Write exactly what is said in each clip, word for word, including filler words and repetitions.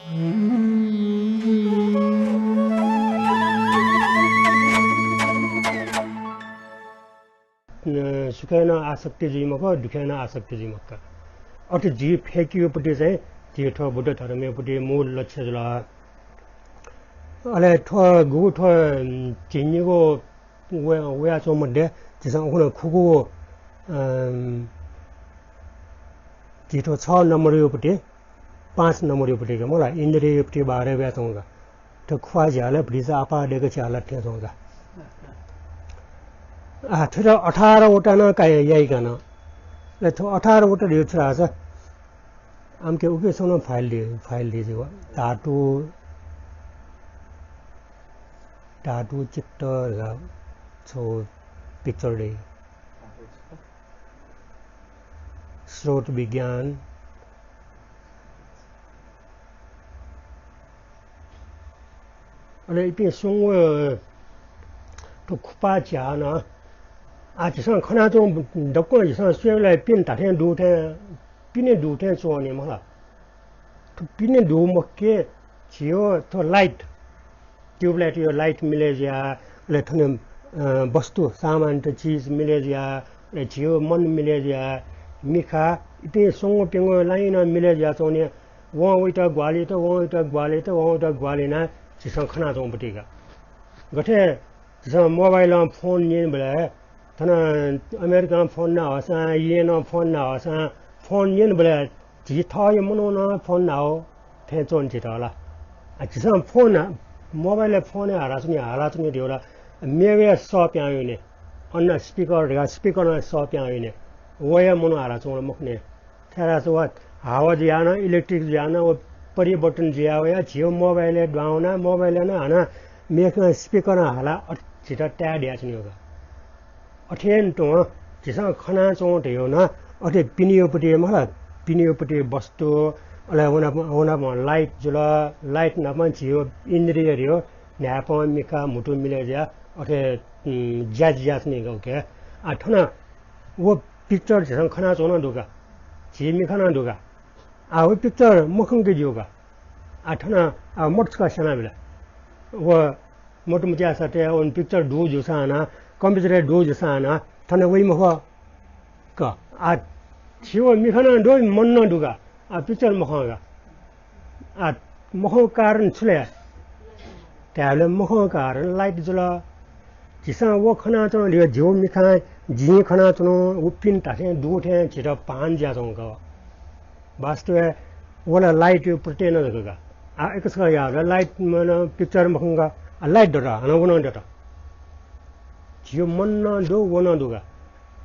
अ, सुखय् नं आसक्ति जुइ मखु, दुःखय् नं आसक्ति जुइ मखु। अथे जुइ फय्केगुपट्टि चाहिँ झी थ्व बुद्ध धर्मयापट्टि मूल लक्ष्य जुल। अले थ्व गुगु थ्व, उम्, झिंनिगू वया, वयाच्वंगु मध्ये झीसं उखुन्हु खुगू, अम, झी थ्व छ नम्बरयापट्टि, पाँच नम्बरयापट्टि का मला, इन्द्रिययापट्टि बारे वयाच्वंगु का। थ्व खुवाः झ्याः ला भतिचा आपाः दय्क झ्याः ला थें च्वंगु का। आ, थ्व अठार वटा नं का याइ का नं। अले थ्व अठार वटा धइगु छु धाःसा आमके उके छुं नं file दइ, file दइ जिगु। धातु, धातु चित्त धकाः छगू picture दइ। स्रोत विज्ञान। अले इपिं स्वंगू थ्व खुपाः झ्याः नं, आ, झीसं खनाच्वंगु दक्वं झीसं स्वयेबलय् पिने धात्थें दु थें, पिने दु थें च्वनी मला। थ्व पिने दु मखु के, झीगु थ्व light, tube light-या light मिले जुयाः, अले थन, अ, वस्तु, सामान त चिज मिले जुयाः, अले झीगु मन मिले जुयाः, मिखा, इपिं स्वंगू प्यंगू line नं मिले जुयाच्वंगु नि। वं वइत ग्वाहालि यात, वं वइत ग्वाहालि यात, वं वइत ग्वाहालि यानाः झीसं खनाच्वंगु पट्टि का। गथे झीसं mobile-ं phone न्यनेबलय् थन अमेरिकां phone ना हःसां, इलय् नं phone ना हःसां, phone न्यनेबलय् झी थःगु मनू नं phone ना हःथें च्वं झीत ला। आ, झीसं phone, mobile-य् phone हालाच्वनी, हालाच्वनी धइगु ला, मेगु हे सः पिहां वनी। अन speaker धकाः speaker-नं सः पिहां वनी। व हे मनू हालाच्वंगु ला मखु नि। छाय्धाःसा व हावा जुयाः नं, electric जुयाः नं, व परिवर्तन जुयाः वयाः झीगु mobile-य् दुहां वनाः, mobile-य् नं हानं मेगु speaker-नं हालाः अथे झीत ताये दयाच्वनीगु का। अथें तुं झीसं खनाच्वंगु धइगु नं अथे पिनेगुपट्टि मला, पिनेगुपट्टि वस्तु, अले व नाप, व नाप light जुल, light नाप झीगु इन्द्रिय धइगु न्हाय्पं, मिखा, म्हुतु मिले जुयाः अथे, उम्, ज्या जुयाच्वनीगु का। आ, थन व picture झीसं खनाच्वंगु नं दु का, झी मिखा नं दु का। आ, व picture मखंके ज्यू का। आ, थन, आ, मत छकः स्यनाबिल। व मत मतियाः सः तयाः वन picture दु जूसां नं, computer-य् दु जूसां नं, थन वइ मखु का। आ, झी व मिखा नं दु, मन नं दु का। आ, picture मखं का। आ, मखंगु कारण छु ले? धायेबलय् मखंगु कारण light जुल। झीसं व खनाच्वंगु धइगु झीगु मिखां जिं खनाच्वनागु व पिने धात्थें दु थें झीत भान जुयाच्वंगु का। वास्तवय् व ला light-या प्रत्यय नं जक का। आ, एक छकः याः light नं picture मखंगु का। आ, light दत, हानं व नं दत। झीगु मन नं दु, व नं दु का।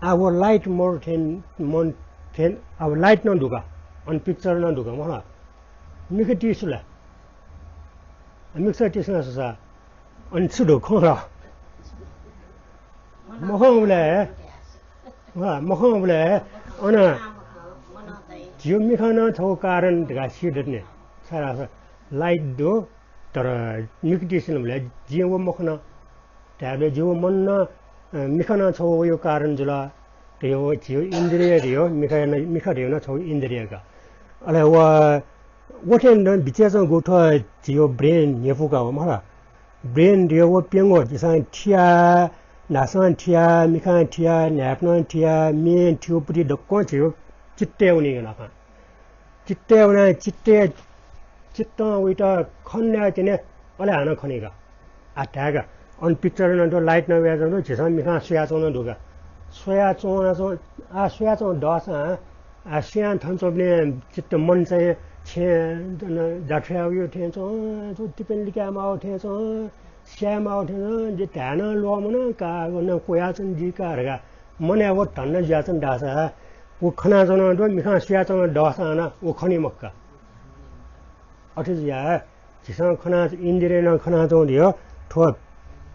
आ, व light मरु थें, मन थें, आ, व light नं दु का। अन picture नं दु का, मखु ला? मिखा तिस्यू ला? मिखा तिस्यना स्वसा अन छु दु खँ ला? मखंबलय्, वा, मखंबलय् अन झीगु मिखां नं छगू कारण धकाः सी दत नि। छाय्धाःसा light दु, तर मिखा तिस्यनाबलय् जिं व मखन। धायेबलय् जिगु मन नं, अ, मिखा नं छगू वइगु कारण जुल। धइगु झीगु इन्द्रिय धइगु, मिखा नं, मिखा धइगु नं छगू इन्द्रिय का। अले व, व थें नं बिचय् च्वंगु थ्व झीगु brain न्ह्यइपु का व मला। Brain धइगु व प्यंगू झीसं थियाः, न्हासं थियाः, मिखां थियाः, न्हाय्पनं थियाः, म्यें थिउपट्टि दक्वं झीगु चित्तय् वनीगु नापं। चित्तय् वनाः चित्तय्, चित्तं वइत खने याये तिनि, अले हानं खनी का। आ, धाये का, अन picture नं दु, light नं वयाच्वंगु दु, झीसं मिखां स्वयाच्वंगु नं दु का। स्वयाच्वं, आ, स्वयाच्वं दःसां, आ, स्वयां थन च्वंपिनि चित्त मन चाहिँ छेँ जाथ्वया वइगु थें च्वं, छु तिपिं लिकाये माःगु थें च्वं, स्याये माःगु थें च्वं, जि धाये नं ल्वःमन का, व नं क्वयाच्वन जि का धकाः मनय् व धन्दा जुयाच्वन धाःसा, व खनाच्वंगु दु, मिखां स्वयाच्वंगु दःसां नं व खनी मखु का। अथे जुयाः झीसं खना, इन्द्रियं खनाच्वंगु धइगु थ्व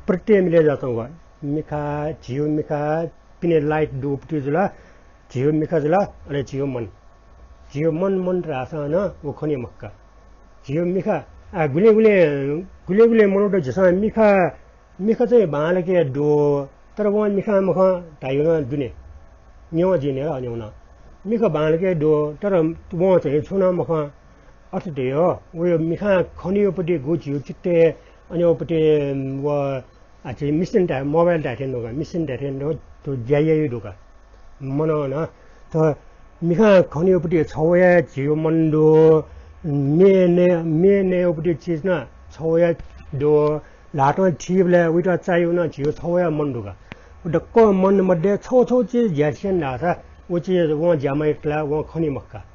प्रत्यय मिले जुयाच्वंगु। मिखा, झीगु मिखा पिने light दुगुपट्टि जुल, झीगु मिखा जुल, अले झीगु मन। झीगु मन, मन धाःसां नं व खनी मखु का। झीगु मिखा, आ, गुलिं गुलिं, गुलिं गुलिं मनूत झीसं मिखा मिखा चाहिँ बांलाक हे दु, तर वं मिखा मखं धाइगु नं दु नि। न्यं जिं न्यन ला न्यन। मिखा बांलाक हे दु, तर वं चाहिँ छुं नं मखं। अथे धयो, वयो मिखां खनियोपति गु झियो चित्तय्, अनियोपति, व, आ, झी मिसिन धाये, मोबाइल धाये थें दु का, मिसिन धाये थें दु, थ्व ज्या याइ दु का। मनं नं, थ्व मिखां खनियोपति छवया झियो मन दु, मे नये, मे नयोपति चिज नं छवया दु, ल्हातं थीबलय् उइत चायो नं झियो छवया मन दु का। व दक्व मन मध्ये छव छव चिज ज्या स्यन धाःसा, व चिज वं ज्या मयात ला वं खनी मखु का।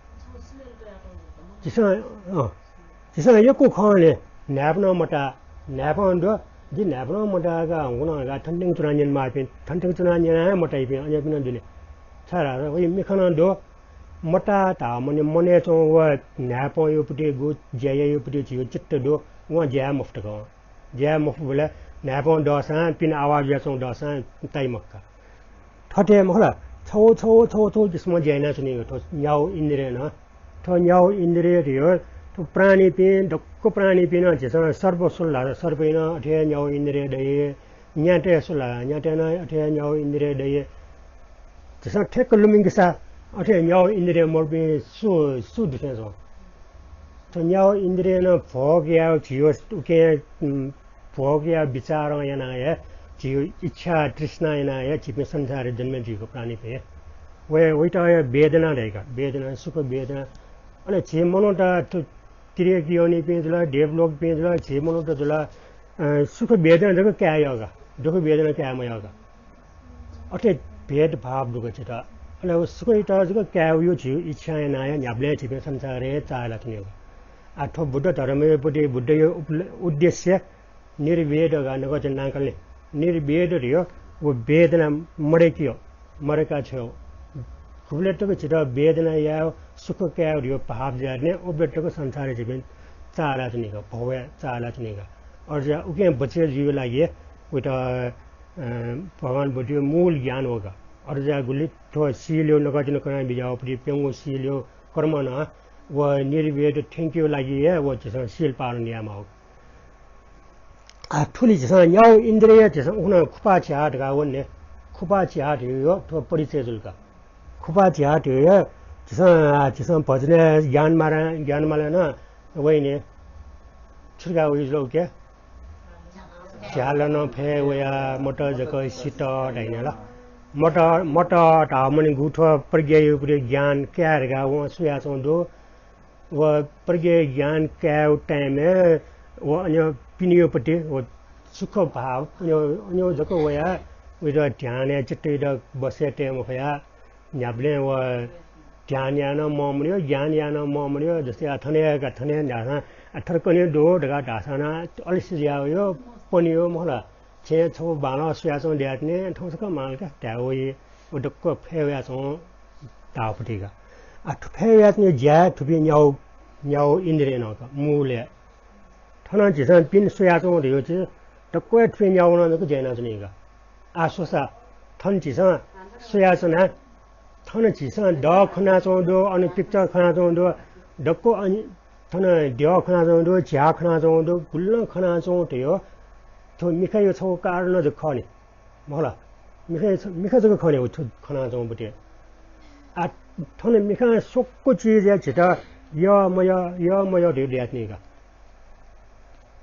झीसं, अँ, झीसं यक्व खँ न्ह्याये, न्हाय्पनं मताः, न्हाय्पं दु, जि न्हाय्पनं मताः का, हंगु नं का, थन थें च्वनाः न्यनेमाःपिं, थन थें च्वनाः न्यना हे मताइपिं अज्याःपिं नं दु नि। छाय्धाःसा वइ मिखा नं दु, मताः धाःम्ह मनय् च्वं व न्हाय्पं योपति गु, ज्या याइ योपति झियो चित्त दु, वं ज्या याये मफुत का वं। ज्या याये मफुबलय् न्हाय्पं दःसां, पिने आवाज जुयाच्वंगु दःसां ताइ मखु का। थथे मखु ला, छव छव छव छव किसिमं ज्या यानाच्वनीगु थ्व न्यागू इन्द्रियं नं। थ्व न्यागू इन्द्रिय धयो, थ्व प्राणीपिं, दक्व प्राणीपिं नं झीसं सर्प स्वल धाःसा सर्पय् नं अथे हे न्यागू इन्द्रिय दइ, न्यातय् स्वल धाःसा न्यातय् नं अथे हे न्यागू इन्द्रिय दइ। झीसं ठ्याक्क लुमंकेसा अथे न्यागू इन्द्रिय मरुपिं सु, सु दु थें च्वं? थ्व न्यागू इन्द्रियं नं भोग यायेगु झियो उकें, उम्, भोग यायेगु विचारं यानाः हे झियो इच्छा तृष्णा यानाः हे झीपिं संसारय् जन्मे जुइगु प्राणीपिं। वय्, वइत हे वेदना धाइ का, वेदना, सुख वेदना। अले झी मनूत थ्व तिर्यक योनिपिं जुल, देवलोकपिं जुल, झी मनूत जुल, अ, सुख वेदना जक काये यः का, दुःख वेदना काये मयः का। अथे भेदभाव दु का झीत। अले व सुखइत जक काये वयो झियो इच्छा यानाः हे न्ह्याबलें झीपिं संसारय् चाःहिलाच्वनीगु। आ, थ्व बुद्ध धर्मयोपति बुद्धयो उप-, उद्देश्य निर्वेद का नकःचा नांकलय्। निर्वेद धयो व वेदना मदय्केयो, मदय्का छ्वयो। गुबलय् तक झीत वेदना याये, सुख काये धयो भाव जुयाः तिनि उबलय् तक संसारय् झीपिं चाःहिलाच्वनीगु, भवय् चाःहिलाच्वनीगु। अथे जुयाः उकें बचय् जुइगु लागि वइत अ, भगवान बुद्धयो मूल ज्ञान व का। अथे जुयाः गुलि थ्व शीलयो नकःचा नं कना बिज्याःगुपति प्यंगू शीलयो कर्म नं व निर्वेद थ्यंकेयो लागि हे व झीसं शील पालन यायेमाःगु। आ, थुलि झीसं न्यागू इन्द्रिय झीसं उखुन्हु खुपा झ्याः धकाः वने, खुपा झ्याः धयो थ्व परिचय जुल का। खुपा झ्याः धयो झीसं, आ, झीसं भजनय् ज्ञानमाला, ज्ञानमाला नं वइने, छु धकाः वइ जुल उके? झ्यालं फय् वया मत जक सित धाइने ला। मत, मत धाःम्ह मनय् गु थ्व प्रज्ञायोपति ज्ञान काये धकाः वं स्वयाच्वं दु। व प्रज्ञा ज्ञान कायेगु time-य् व अन्य पिनेयोपति व सुख भाव अन्य, अन्य जक वया उइत ध्यानय् चित्तइत बसय् तये मफया। न्ह्याबलें व ध्यान यानाः मं मनयो, ज्ञान यानाः मं मनयो, जस्तै आ थन हे का, थन हे धाःसां, आ थर कने दु धकाः धाःसां नं अलिसे जुयावयो, पनियो मखु ला। छेँय् छगू बांलाः स्वयाच्वं दयातिनि, थौं छकः माल का धाये वइ, व दक्व फय् वयाच्वं धाःपति का। आ थ्व फय् वयाच्वंगु ज्या थुपिं न्यागू, न्यागू इन्द्रिय नं का, मूलय्। थन झीसं पिने स्वयाच्वं धयो छि दक्व हे थुपिं न्यागू नं जक ज्या यानाच्वनीगु का। आ स्वसा, थन झीसं स्वयाच्वना, थन झीसं दः खनाच्वं दु, अन picture खनाच्वं दु, दक्व अन थन द्यः खनाच्वं दु, झ्याः खनाच्वं दु, गुलि नं खनाच्वं धयो, थ्व मिखायो छगू कारण जक खः नि, मखु ला? मिखायो छ-, मिखा जक खः नि, व थ्व खनाच्वंपति। आ, थन मिखां स्वक्व चिजय् झीत यः मयः, यः मयः धयो दयाच्वनीगु का।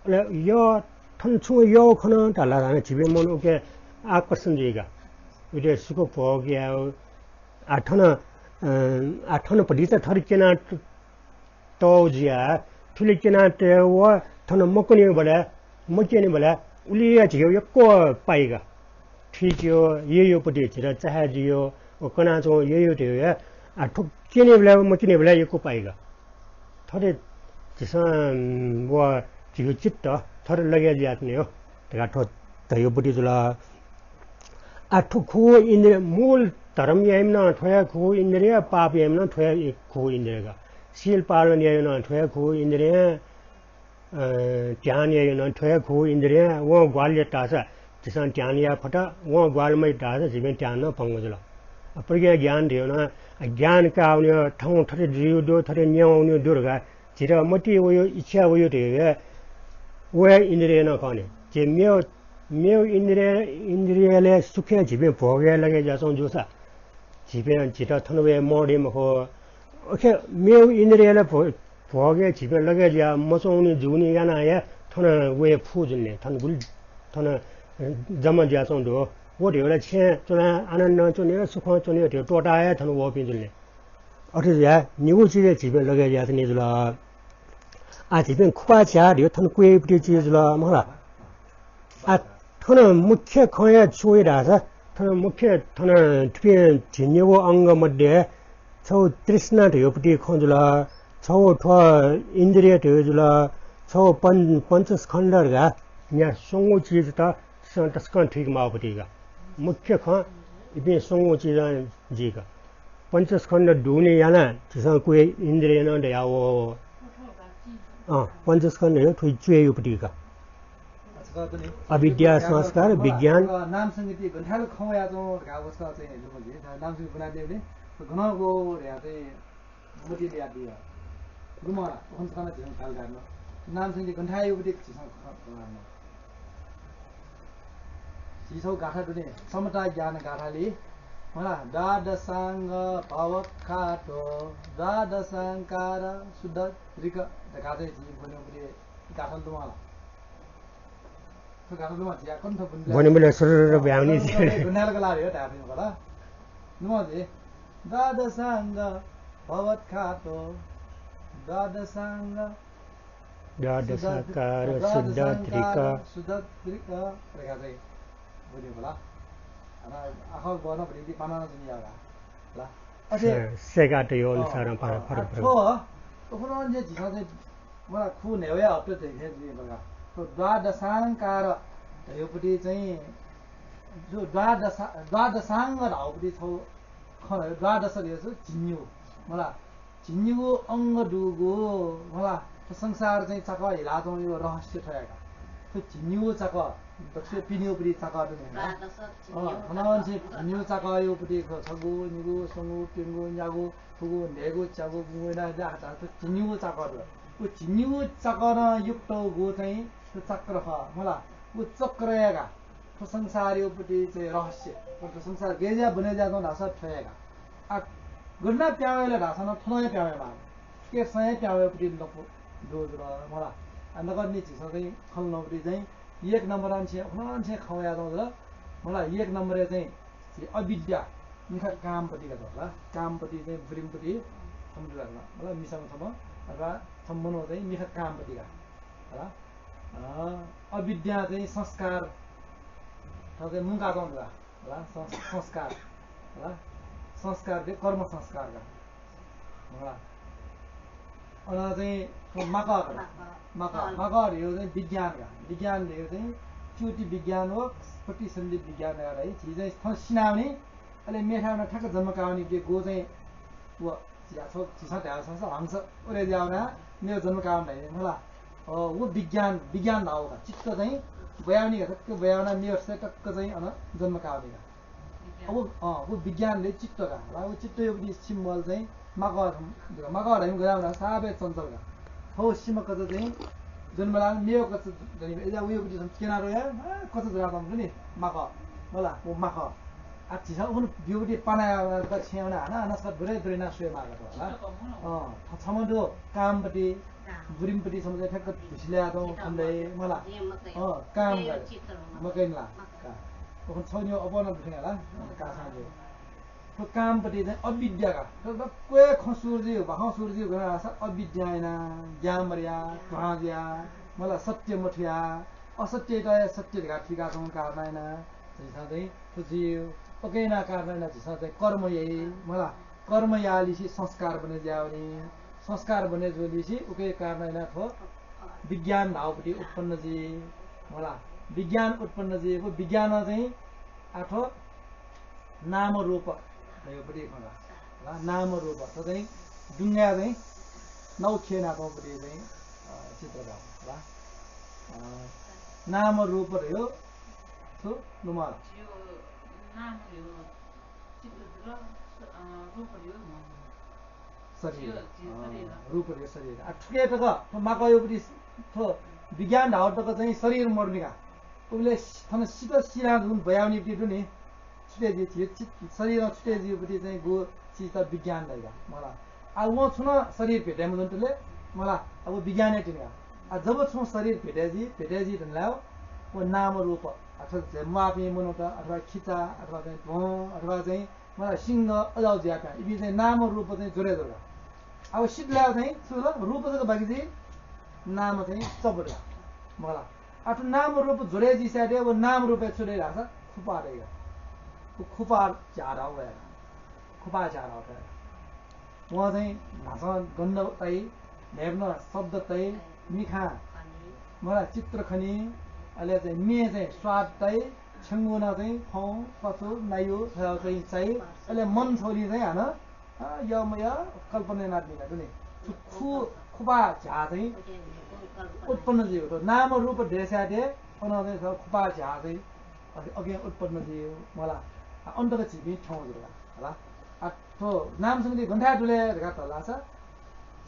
अले यः, थन छुं यः खन धाल धाःसा झीपिं मन उके आकर्षण जुइगु का। उते सुख भोग यायेगु। आ थन, अ, आ थन भतिचा थथे क्यना त-, तःगु जुयाः थुलि क्यना तये व थन मकनेबलय्, मक्यनेबलय् उलिया झीके यक्व पाइगु का। थुइकेयो, यय्योपति झीत चाहे जुयो, व कनाच्वं यय्यो धयो हे, आ थ्व क्यनेबलय् व मक्यनेबलय् यक्व पाइगु का। थथे झीसं व झीगु चित्त थथे लगे जुयाच्वने हो धकाः थ्व धयोपति जुल। आ थ्व खुगू इन्द्रिय, मूल धर्म याइम्ह नं थ्व हे खुगू इन्द्रिय, पाप याइम्ह नं थ्व हे खुगू इन्द्रिय का। शील पालन याइम्ह नं थ्व हे खुगू इन्द्रिय, अ, ध्यान याइम्ह नं थ्व हे खुगू इन्द्रिय, वं ग्वाहालि यात धाःसा झीसं ध्यान याये फत, वं ग्वाहालि मयात धाःसा झीपिं ध्यान नं भंग जुल। अ, प्रज्ञा ज्ञान धयो नं, अ, ज्ञान काः वनेयो, थौं थथे जुइगु दु, थथे न्यं वनेयो दु धकाः झीत मतिइ वयो, इच्छा वयो धयो हे, व हे इन्द्रिय नं खः नि। झी मेव, मेव इन्द्रिय, इन्द्रियलय् सुखय् झीपिं भोगय् लगे जुयाच्वं जूसा, झीपिं, झीत थन वये मं दइ मखु। उखे मेव इन्द्रियलय् भो-, भोगय् झीपिं लगे जुयाः मच्वंनि जुनि यानाः हे थन वये फु जुल नि। थन गुलि थन जमा जुयाच्वंगु दु। व धयागु ला छेँय् च्वनाः आनन्दं च्वने, सुखं च्वने धयागु त्वःताः हे थन वःपिं जुल नि। अथे जुयाः निगू चिजय् झीपिं लगे जुयाच्वनी जुल। आः झीपिं खुपा झ्याः धयागु थन क्वय्‌पट्टि चिज जुल, मखु ला? आः थन मुख्य खँया छु वइ धाःसा, थन मुख्य थन थुपिं झिंनिगू अंग मध्ये छगू तृष्णा धयागुपट्टि खँ जुल, छगू थ्व इन्द्रिय धयागु जुल, छगू पञ्च-, पञ्चस्कन्ध धकाः न्या स्वंगू चिजत स-, तसकं थुइके माःगुपट्टि का। मुख्य खँ इपिं स्वंगू चिजं जुइ का। पञ्चस्कन्ध दुने यानाः झीसं क्वय् इन्द्रिय नं दयावः। अँ, पञ्चस्कन्ध हे थुइ च्वय्‌युपट्टि का। अविद्या, संस्कार, विज्ञान। नाम संगीति गन्थाय् खँ वयाच्वं धकाः वसः चाहिँ लुमं जुइ। नाम संगीति ब्वनादिबलय् गनं गो धयाः चाहिँ मतिइ ल्याः दिया। लुमं ला, उखन सकल झीसं ख्याल गाय् न। नाम संगीति गन्थाय् युपट्टि झीसं ख-, ख-, ख-, झी छगू गाथा दु नि, समता ज्ञान गाथालि, मला, द्वादशाङ्ग भवखातो, द्वादशाङ्कार शुद्ध त्रिक धकाः चाहिँ झी ब्वनेगुपट्टि गाथा लुमं ला। थ्व गाथा लुमं झी कण्ठ ब्वने ब्वनेबलय् सुरुरु ब्याउने झी। ब्वनेगु ला रे धाये फइ मखु ला। लुमं झी। द्वादशाङ्ग भवखातो, द्वादशाङ्ग द्वादशाकार शुद्ध त्रिक। शुद्ध त्रिक धकाः चाहिँ ब्वनेगु ला। अन आखः ग्वःनं ब्वनेगु पानानं चाहिँ याः ला। अथे से-, सेकातयो अनुसारं अँ, पाना अँ, फरक आ, फरक। थ्व, उखुन्हु चाहिँ झीसं चाहिँ मला खु न्ह्यवया हप्ता चाहिँ थें जुइ बगा। थ्व द्वादशाङ्कार धयागुपट्टि चाहिँ जो द्वादशा-, द्वादशाङ्ग धाःगुपट्टि छगू खँ धयो, द्वादश धयो छु झिंनिगू। मला झिंनिगू अंग दुगु, मला, थ्व संसार चाहिँ चाकः हिलाच्वंगु रहस्य थ्व हे का। थ्व झिंनिगू चाकः, दक्वसिबय् पिनेगुपट्टि चाकः दु नि का। अँ, थनं चाहिँ झिंनिगू चाकःयागुपट्टि खः, छगू, निगू, स्वंगू, प्यंगू, न्यागू, थुगू, न्हय्गू, च्यागू, गुंगू यानाः हाता थ्व झिंनिगू चाकः दु। व झिंनिगू चाकलं युक्तगु चाहिँ थ्व चक्र खः, मला। व चक्र हे का। थ्व संसारयागुपट्टि चाहिँ रहस्य। थ्व संसार गय् जुयाः बने जुयाच्वं धाःसा थ्व हे का। आ, गन प्याहां वये धाःसा नं थनं हे प्याहां वयेमाः। केसं हे प्याहां वयेगुपट्टि लँपु दु जुल मला। आ, नकतिनि झीसं चाहिँ खँ ल्हानागुपट्टि चाहिँ एक नम्बरं छेँ, उखुन्हु छेँ खँ वयाच्वं जुल। मला एक नम्बरय् चाहिँ झी अविद्या, मिखा कामपट्टि का जुल। कामपट्टि चाहिँ बुरिमपट्टि थम्ह जुल। मला मिसाम्ह थम्ह अथवा थम्ह मनू चाहिँ मिखा कामपट्टि का। हला? अ, अविद्या चाहिँ संस्कार, थ्व चाहिँ मुंकाच्वं जुल। हला? सं-, संस्कार। हला? संस्कार चाहिँ कर्म संस्कार का। हला? अन चाहिँ थ्व माकः का। माकः। माकः। माकः धयो चाहिँ विज्ञान का। विज्ञान धयो चाहिँ च्युति विज्ञान व प्रतिसन्धि विज्ञान का धाइ। झी चाहिँ थन सिनावनी, अले मेथाय् वनाः ठ्याक्क जन्म कावनी के गो चाहिँ व झी-, झीसं धायेगु संसार हंस उरे ज्यावना मेव जन्म कावनी धाइ मला। अ, व विज्ञान, विज्ञान धाःगु का। चित्त चाहिँ ब्वयावनी का, ठ्याक्क ब्वयावना मेव से टक्क चाहिँ अन जन्म कावनी का। अब, अ, व विज्ञान ले चित्त का। व चित्तयागुपट्टि symbol चाहिँ माकः, माकः धाइम्ह गज्याःम्ह सापय् चञ्चल का। थ्व सिमा कचा चाहिँ जन्म लाःम्ह मेव कचा जन्म, अय्‌जुयाः वयागुपट्टि सं केनाः रया, आ, कचा जुयाच्वंम्ह नि, माकः। मला, व माकः। आ, झीसं उखुन्हु ब्यूगुपट्टि पाना याः वना, छेँ वना हानं, हानं सः दुरे दुरे यानाः स्वये माःगु का। अँ, छ-, छम्ह दु कामपट्टि, बुरिमपट्टि छम्ह चाहिँ ठ्याक्क ढुसि ल्याः च्वं खण्डय्, मला। अँ, काम का। मकैन ला। का। उखुन्हु छगू निगू अप्वः नं दुथ्यां ला, अँ, कासां दु। थ्व कामपट्टि चाहिँ अविद्या का। थ्व दक्व हे खँ सुरु जुइ, बाखं सुरु जुइ गन धाःसा अविद्या यानाः, ज्ञान मदयाः, ध्वाँ जुयाः, मला सत्य मथुयाः, असत्ययात हे सत्य धकाः थुइकाच्वंगु कारणं यानाः झीसं चाहिँ थ्व जुइ। उकिं यानाः कारणं यानाः झीसं चाहिँ कर्म याइ, मला कर्म याःलिसे संस्कार बने जुयावनी, संस्कार बने जूलिसे उकिं कारणं यानाः थ्व विज्ञान धाःगुपट्टि उत्पन्न जुइ, मला विज्ञान उत्पन्न जुइ। व विज्ञानं चाहिँ आ थ्व नाम रूप धयागुपट्टि खँ का। ला, नाम रूप। थ्व चाहिँ डुङ्गाय् चाहिँ नाउ ख्यः यानाच्वंगुपट्टि चाहिँ, अ, चित्र का। ला, अ, नाम रूप धयो छु लुमं ला। यो नाम यो चित्र जुल, अ, रूप यो शरीर। यो, यो अँ, शरीर। रूप धयो शरीर। आ, थुके तक, थ्व माकःयागुपट्टि थ्व विज्ञान धाःगु तक चाहिँ शरीर मदुनि का। उबलय् सि-, थन सित सिनाः जुन ब्वयावनीपट्टि दु नि, छुटे जुइ, झी चित, शरीरं छुटे जुइपट्टि चाहिँ गु चिजत विज्ञान धाइ का, मला। आ, वं छुं नं शरीर भेटे मजूनि तुले, मला, अब विज्ञानय् तिनि का। आ, जब छुं शरीर भेटे जुइ, भेटे जुइ धुन ला व नाम रूप, अथवा चाहिँ म्वाःपिं मनूत, अथवा खिचा, अथवा चाहिँ ध्वं, अथवा चाहिँ मला सिंह, अजाउ जुयाप्यां, इपिं चाहिँ नाम रूप चाहिँ जोडे जुल का। अब सित ला चाहिँ छु जुल, रूप जक बाकी जुइ, नाम चाहिँ चपत का। मला, अथवा नाम रूप जोडे जुइसाथं व नाम रूपय् छु दइ धाःसा खुपा दइ का। खुपा झ्याः धाःगु वया का। खुपा झ्याः धाःगु वया का। वं चाहिँ न्हाचः गन्ध तइ, न्हय्‌पनं शब्द तइ, मिखां मला चित्र खनी, अले चाहिँ म्ये चाहिँ स्वाद तइ, छेंगुनं चाहिँ खँ, पचु, नायु, थ्व चाहिँ चाइ, अले मन थ्वलिं चाहिँ हानं, अ, यःमयः कल्पना यानादीगु दु नि। थ्व खु-, खुपा झ्याः चाहिँ उत्पन्न जुइगु दु। नाम रूप दय्‌साथं अन चाहिँ थ्व खुपा झ्याः चाहिँ अ-, अकिं उत्पन्न जुइगु मला। अन तक झीपिं थ्यंगु जुल का। हला। आ, थ्व नाम संगति गन थाय् दुले धकाः धाःसा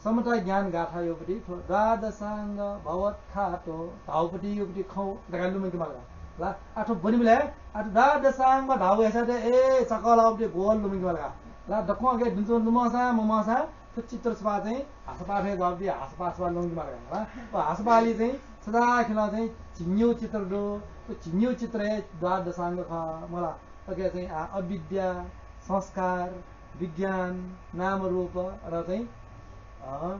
समता ज्ञान गाथायापट्टि थ्व द्वादशांग भगवत्खातो धाउपट्टियापट्टि खँ धकाः लुमंके माल का। ला, आ, थ्व ब्वनीबलय् आ, थ्व द्वादशांग धाउ वय्‌साथं ए चकलाउपट्टि गोल लुमंके माल का। ला, दक्वं अके दुन्चुं लुमंसां ममंसां थ्व चित्र सफा चाहिँ हासपा थें धाउपट्टि हासपा सफा लुमंके माल का। ला, व हासपालि चाहिँ सदाखिलं चाहिँ झिंन्यू चित्र दु। व झिंन्यू चित्र हे द्वादशांग खः मला। अके चाहिँ आ, अविद्या, संस्कार, विज्ञान, नाम रूप र चाहिँ, अ,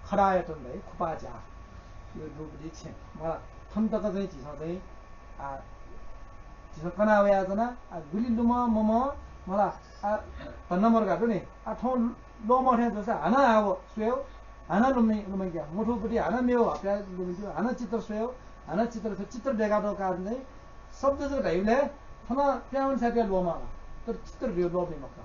खडायतन धाइ, खुपा झ्याः। यो रूप दि छेँ। मला, थन तक चाहिँ झीसं चाहिँ, आ, झीसं कना वयाच्वना, आ, गुलि लुमं ममं, मला, आ, धन्दा मदुगु दु नि। आ, थौं ल्वःमं थें जूसा हानं आव स्वयेगु, हानं लुमं, लुमंके, मथूपट्टि हानं मेगु हप्या लुमंके, हानं चित्र स्वयेगु, हानं चित्र, चित्र दय्‌कातःगु कारण चाहिँ शब्द जक धाइबलय् थन प्यां वनेसाथं ल्वःमं का। तर चित्र धयागु ल्वःमं मखु का।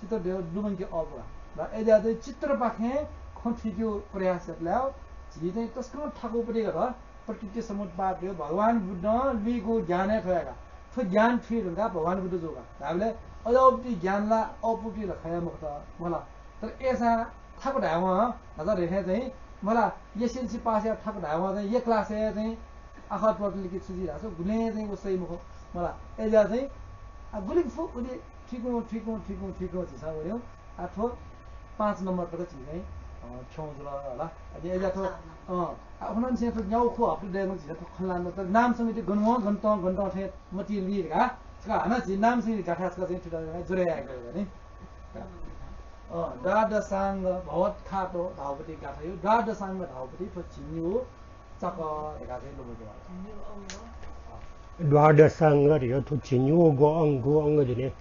चित्र धयागु लुमंके अःपु का। ला, अय्‌जुयाः चाहिँ चित्रपाखें खँ थुइकेगु प्रयास यात ला झी चाहिँ तसकं थाकुपट्टि का। प्रकृति समुत्पाद धयागु भगवान बुद्धं लुइकूगु ज्ञान हे थ्व हे का। थ्व ज्ञान थुइ धुंकाः भगवान बुद्ध जू का। धाइबलय् अजाउपट्टि ज्ञान ला अःपुपट्टि ला खः हे मखुत मला। तर अय्‌सां थाकु धायेवं, न्हाचः धयाथें चाहिँ, मला, एसएलसी पास याः थाकु धायेवं चाहिँ, ए क्लासय् चाहिँ आखः त्वःतल कि छु जुइ धाःसा गुलें चाहिँ व सही मखु, मला। अय्‌जुयाः चाहिँ, आ, गुलिं फु, उलि थुइकं, थुइकं, थुइकं, थुइकं झीसं वनेगु, आ, थ्व पाँच नम्बर तक झी चाहिँ, अ, थ्यंगु जुल होला। अले अय्‌जुयाः थ्व, अ, आ, उखुन्हुंनिसें थ्व न्यागू खु हप्ता दयेमा झीसं थ्व खँ ल्हाना, तर नाम संगति गन वं, गन तं, गन तं थें मतिइ लुइ धकाः, छकः हानं झी नाम संगति गाथाय् छकः चाहिँ थुइकाः जोडे यायेगु दु नि। अ, द्वादशांग भगवत्खातो धाउपट्टि गाथायागु द्वादशांग धाउपट्टि थ्व झिंन्यू चक धकाः चाहिँ लुमंके माल। द्वादशांग धयागु थ्व झिंन्यू गु अंग, गु अंग जुइ नि।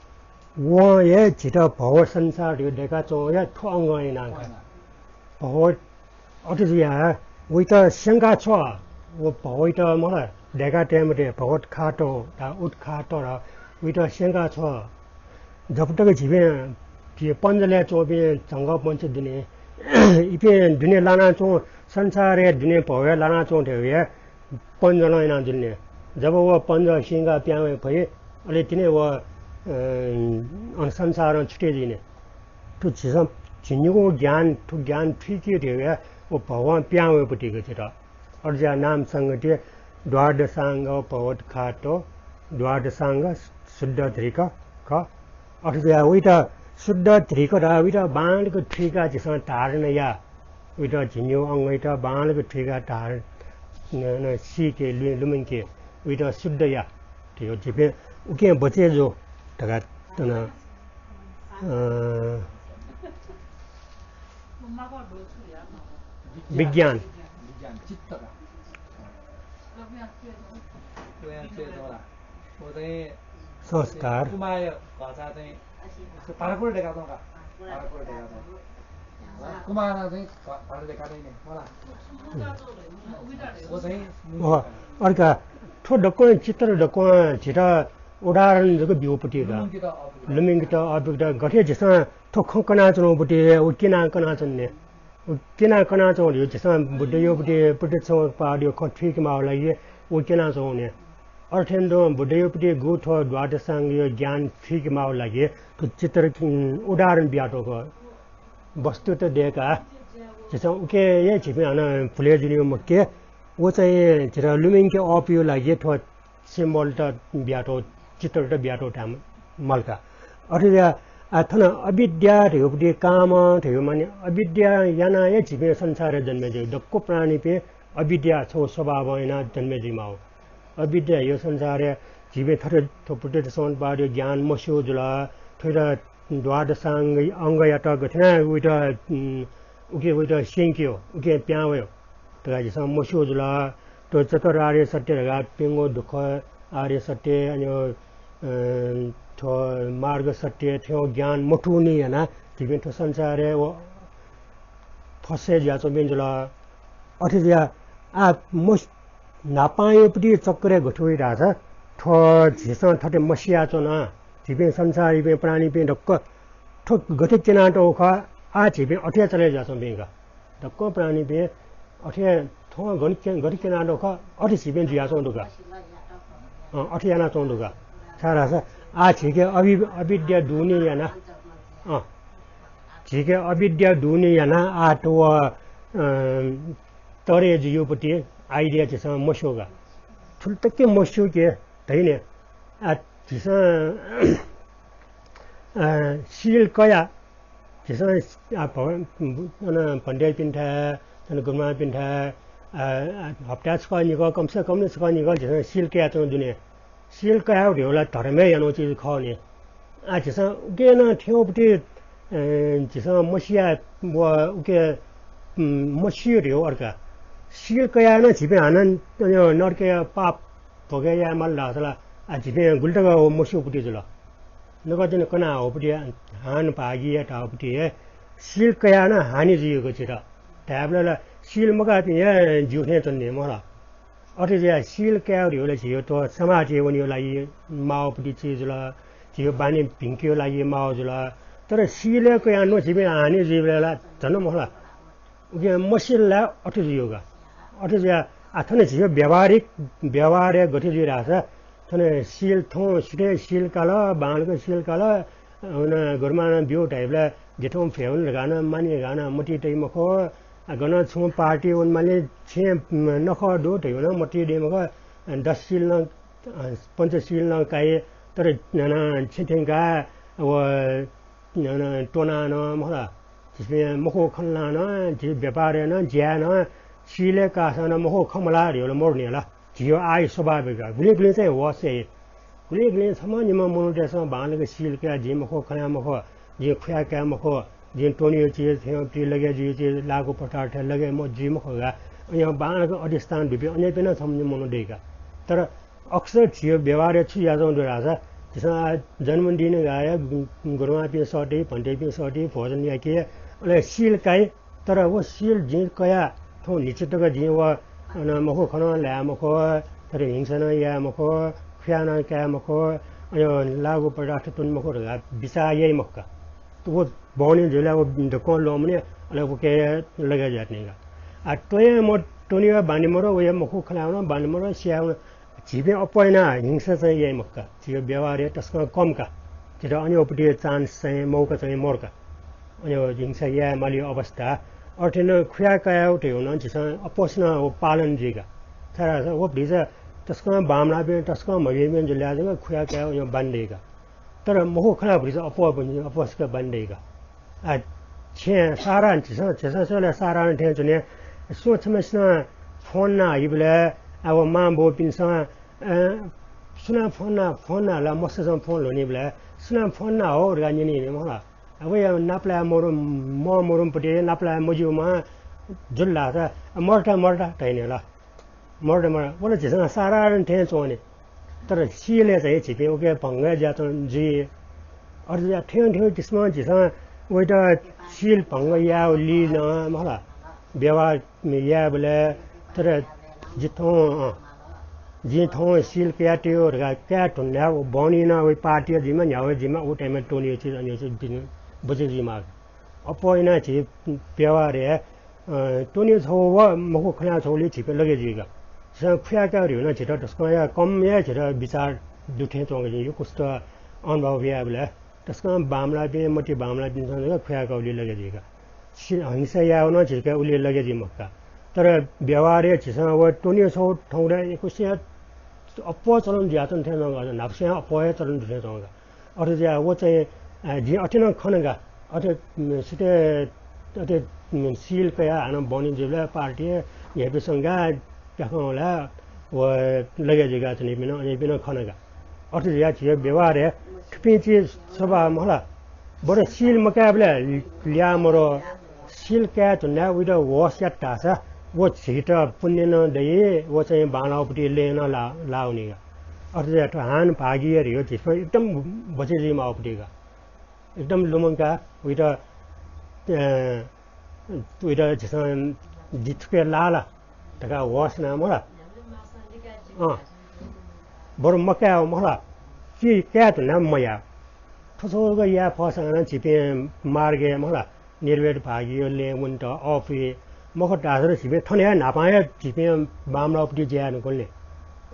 वं हे झीत भव संसार धयागु दय्‌काच्वंगु हे थ्व अंगं यानाः का। भव अथे जुयाः वइत स्यंका छ्व, व भवइत मला दय्‌का तये मते, भगवत्खातो धा उत्खातो धा, वइत स्यंका छ्व। जब तक झीपिं, झी पञ्जलय् च्वंपिं झंगः मनुष्य दुने, इपिं दुने लानाच्वं, संसारय् दुने भवय् लानाच्वं धयागु हे पञ्जलं यानाः जुल नि। जब व पञ्जः स्यंकाः पिहां वये फइ, अले तिनि व, अ, अन संसारं छुटे जुइ नि। थ्व झीसं झिंनिगू ज्ञान, थ्व ज्ञान थुइके धयागु हे व भवं पिहां वयेपट्टि का झीत। अथे जुयाः नाम संगति द्वादशांग भगवत्खातो, द्वादशांग शुद्ध धृक खः। अथे जुयाः वइत शुद्ध धृक धाः, वइत बांलाक थुइकाः झीसं धारण या। वइत झिंनिगू अंगइत बांलाक थुइकाः धारण, न, न, सीके, लु-, लुमंके, वइत शुद्ध या। धयागु झीपिं उकिं बचे जू धकाः तन, अ, विज्ञान। विज्ञान, चित्त का। संस्कार। कुमाय घचा चाहिँ भाराकुर डेका दं का। भाराकुर डेका दं। कुमार चाहिँ भा-, भारा डेका दं नि, मला। वो चाहिँ अ, अर्का, थ्व दक्वं चित्र दक्वं झीत उदाहरण जक ब्यूपट्टि का। लुमंकेत अःपुगु। लुमंकेत अःपुगु का। गथे झीसं थ्व खँ कनाच्वनापट्टि, व क्यनाः कनाच्वने। व क्यनाः कनाच्वंगु झीसं बुद्धयापट्टि, बुद्ध छम्ह पावलया खँ थुइके माःगु लागि व क्यनाच्वंगु नि। अथे थें तुं बुद्धयापट्टि गु थ्व द्वादशांगया ज्ञान थुइके माःगु लागि थ्व चित्र, उम, उदाहरण बियातःगु। वस्तुत दय्काः झीसं उके हे झीपिं हानं भुले जुनिगु मखु के, व चाहिँ झीत लुमंके अःपुगु लागि थ्व symbol त बियातःगु, चित्र त बियातःगु धायेमाल का। अथे जुयाः आ, थन अविद्या धयागु पति, काम धयागु माने अविद्या यानाः हे झीपिं संसारय् जन्मे जुइ। दक्व प्राणीपिं अविद्या छगू स्वभावं यानाः जन्मे जुइमाःगु। अविद्या हे संसारय् झीपिं थथे थ्व प्रतिसंपादीय ज्ञान मस्यू जुल। थुइत द्वादशाङ्ग, अङ्गयात गथे यानाः उइत, उम्, उके उइत स्यंकियो, उके पिहां वयो धकाः झीसं मस्यू जुल। थ्व चतुरार्य सत्य धकाः प्यंगू दुःख, आर्य सत्य, अनि, अ, थ्व मार्ग सत्य, थ्व ज्ञान मथूगुलिं यानाः झीपिं थ्व संसारय् व फसय् जुयाच्वंपिं जुल। अथे जुयाः आ मस-, न्हापांयागु पति चक्रय् गथे वइ धाःसा, थ्व झीसं थथे मसियाच्वन, झीपिं संसारयापिं प्राणीपिं दक्व थ्व गथे क्यनातःगु खः, आः झीपिं अथे हे चले जुयाच्वंपिं का। दक्व प्राणीपिं अथे थ्वं गन-, गथे क्यनातःगु खः, अथे झीपिं जुयाच्वंगु दु का। अँ, अथे यानाच्वंगु दु का। छाय्धाःसा आः झीके अवि-, अविद्या दुने याना, अँ, झीके अविद्या दुने याना आः थ्व, अँ, तरे जुइगु पति idea झीसं मस्यू का। थुलि तक मस्यू के धइने। आ, झीसं, अ, शील कया, झीसं, आ, भगवान, अन भन्तेपिन्थाय्, अन गुरुमांपिन्थाय्, आ, आ, हप्ताय् छकः निकः, कम से कम छकः निकः झीसं शील कयाच्वंगु दुने। शील कयागु धइगु ला धर्मय् यानागु चिज खः नि। आ, झीसं उके नं थ्यंगु पति, अ, झीसं मसिया व उके, उम्, मसियो धइगु अर्का। शील कयाः नं झीपिं हानं नरकया पाप भोगे याये माल धाःसा ला, आ, झीपिं गुलि तक व मस्यू पति जुल। नकतिनि कना हःपति, हान भागीया धाःपति हे शील कयाः नं हानि जुइगु झीत। धायेबलय् ला शील मकाःपिं हे ज्यू थें च्वनी मखु ला। अथे जुयाः शील कायेगु धइगु ला झीगु थ्व समाजय् वनेगु लागि माःगु पति चिज जुल, झीगु बानी भिंकेगु लागि माःगु जुल। तर शील हे कयाः नं झीपिं हानि जुइबलय् ला झन मखु ला। उकिं मसिल ला अथे जुइगु का। अथे जुयाः आ थन झीगु व्यावहारिक, व्यवहारय् गथे जुइ धाःसा थन शील थौं सुथय् शील काल, बांलाक शील काल, अन गुरुमां नं ब्यू धाइबलय् जिथौं फय् वनी धकाः नं माने धकाः नं मतिइ तइ मखु। आ, गनं छुं party वनेमालि छेँ नखः दु धइगु नं मतिइ दइ मखु। दसशील नं, अ, पञ्चशील नं काइ, तर नं छेँ थ्यंकाः व नं त्वनाः नं मखु ला। झीपिं मखु खँ ल्हानाः नं, झी व्यापारय् नं, ज्याय् नं, शीलय् काःसां नं मखु खँ मल्हाः धइगु ला मदु नि ला। झीगु आः स्वाभाविक जुल। गुलिं गुलिं चाहिँ होस याइ। गुलिं गुलिं छम्ह निम्ह मनूतय्सं बांलाक शील कयाः जिं मखु खँ ल्हाये मखु, जिं खुया काये मखु, जिं त्वनेगु चिज, थ्यंगु पिं लगे जुइगु चिज, लाःगु पदार्थ लगे म-, जुइ मखु धकाः अन बांलाक अधिष्ठान दुपिं अज्याःपिं नं छम्ह निम्ह मनू दइ का। तर अक्सर झीगु व्यवहारय् छु जुयाच्वंगु दु धाःसा, झीसं आः जन्मदिन धकाः गुरुमांपिं सःती, भन्तेपिं सःती, भोजन याकी, अले शील काइ, तर व शील जिं कयाः थौं न्हिच्छि तक जिं व अन मखु खँ नं ल्हाये मखु, तर हिंसा नं याये मखु, खुया नं काये मखु, अन लाःगु पदार्थ त्वने मखु धकाः बिचाः याइ मखु का। व बहनी जुइबलय् व दक्वं ल्वःमने, अले उके लगे जुयाच्वनी का। आ, त्वने म-, त्वनेगु बानी मदु, व हे मखु खँ ल्हायेगु नं बानी मदु, स्यायेगु नं झीपिं अप्वः यानाः हिंसा चाहिँ याइ मखु का। झीगु व्यवहारय् तसकं कम का। झीत अन व पति chance चाहिँ, मौका चाहिँ मरु का। अन व हिंसा याये मालीगु अवस्था। अथे नं खुया कायेगु धइगु नं झीसं अप्वःसिनं व पालन जुइ का। छाय्धाःसा व भतिचा तसकं बांमलाःपिं, तसकं म्हभिंपिं जुल धाःसा जक खुया कायेगु अन बानी दइ का। तर मखु खँ ल्हाःगु भतिचा अप्वः, अप्वःसिक बानी दइ का। आ, छेँ साधारण झीसं, झीसं स्वयेबलय् साधारण थें च्वने। सुं छम्हय्सिनं फोन नं हइबलय्, आ, व मां बौपिन्सं, अ, सुनां फोन नं, फोन नं ला, मस्तय्सं फोन ल्ह्वनीबलय् सुनां फोन नं हौ धकाः न्यनी नि मखु ला। आ, वया नापलाये मरु, म मरुम्ह पति नापलाये मज्यूम्ह जुल धाःसा, आ, मरु त, मरु त धाइ नि ला। मरु त, मरु त। व ला झीसं साधारण थें च्वं नि। तर शीलय् चाहिँ झीपिं उके भंग जुयाच्वं जुइ। अथे जुयाः थ्यं थ्यं किसिमं झीसं वइत शील भंग यायेगु ली नं मखु ला। व्यवहार यायेबलय् तर जि थौं, अँ, जिं थौं शील कयातयागु धकाः काये धुन धायेगु, व बहनी नं वइ party जुइमा, न्ह्यागु जुइमा, व time-य् त्वनेगु चिज, अन व चिज बचय् जुइमाः। अप्वः यानाः झी व्यवहारय् अ, त्वने छगू व मखु खँ ल्हाये छगू ली झीपिं लगे जुइ का। झीसं खुया कायेगु धइगु नं झीत तसकं हे कम हे झीत बिचाः दु थें च्वं का। जिं यक्वसित अनुभव यायेबलय् तसकं बांमलाःपिं, मति बांमलाःपिन्सं जक खुया कायेगु ली लगे जुइ का। सि-, हिंसा यायेगु नं झीके उलि लगे जुइ मखु का। तर व्यवहारय् झीसं व त्वने छगू थौंकन्हय् यक्वसिया अप्वः चलन जुयाच्वन थें च्वं का। न्हापासिया अप्वः हे चलन दु थें च्वं का। अथे जुयाः व चाहिँ आ, जिं अथे नं खन का। अथे, उम्, सिते, अथे, उम्, सिल कयाः हानं बहनी जुइबलय् पार्टी न्ह्याइपुसे संगा प्याखं वला व लगे जुइका च्वनीपिं नं, अनेपिं नं खन का। अथे जुयाः झीगु व्यवहारय् थुपिं चिज सफा मखु ला। बरु सिल मकायेबलय् ल्याः मरु। सिल काये धुनाः वइत होश यात धाःसा व झीत पुण्य नं दइ, व चाहिँ बांलाःपट्टि लँय् नं ला-, लाः वनी का। अथे जुयाः थ्व हान भागीया धइगु झीसं एकदम बचय् जुइमाःपट्टि का। एकदम लुमंकाः वइत, अ, वइत झीसं जि थुके लाः ला धकाः होश याना मखु ला। अँ। बरु मकाये मखु ला। कि काये धुनाः मयाः। थ्व छगू याये फःसां नं झीपिं मार्गय् मखु ला। निर्वेद भागीया लँय् वनेत अःपुइ। मखु धाःसा झीपिं थन हे न्हापां हे झीपिं बांमलाःपट्टि जुयाः नं गुलि।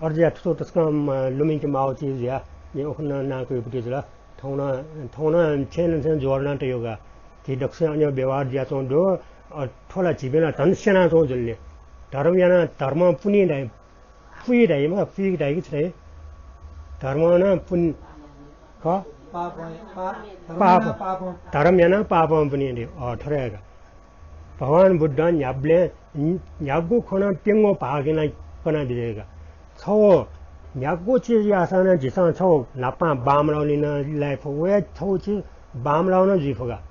अथे जुयाः थ्व तसकं, अ, लुमंके माःगु चिज जुयाः जिं उखुन्हु नां कयापुट्टि जुल। थौं नं, थौं नं छेँनं छेँ जोडना तयेगु का। झी दक्वसिनं अन व्यवहार जुयाच्वंगु दु। अ, थ्व ला झीपिं ला झन स्यनाच्वंगु जुल नि। धर्म यानाः धर्मं पुनि धाइ, पुइ धाइ मखु, पुइ धाइ कि छु धाइ? धर्मं नं पुनि, ख? पापं, पा-, धर्मं पाप, नं पापं। धर्म यानाः पापं पुनि धाइ। अ, थ्व हे का। भगवान बुद्धं न्ह्याबलें न्ह्यागु खँ नं प्यंगू भाग यानाः कनादिल का। छगू न्ह्यागु चिज याःसां नं झीसं छगू न्हापां बांमलाःगुलिं नं लाइ फु। व हे छगू चिज बांमलाःगु नं जुइ फु का।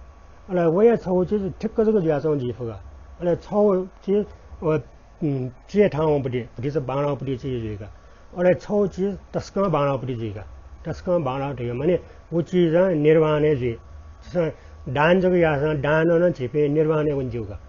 अले व हे छगू चिज ठिक्क जक जुयाच्वंगु जुइ फु का। अले छगू चिज व, उम्, चय्थावंपट्टि, भतिचा बांलाःपट्टि चिज जुइ का। अले छगू चिज तसकं बांलाःपट्टि जुइ का। तसकं बांलाः धइगु माने व चिजं निर्वाणय् जुइ। झीसं दान जक याःसां दानं नं झीपिं निर्वाणय् वने ज्यू का।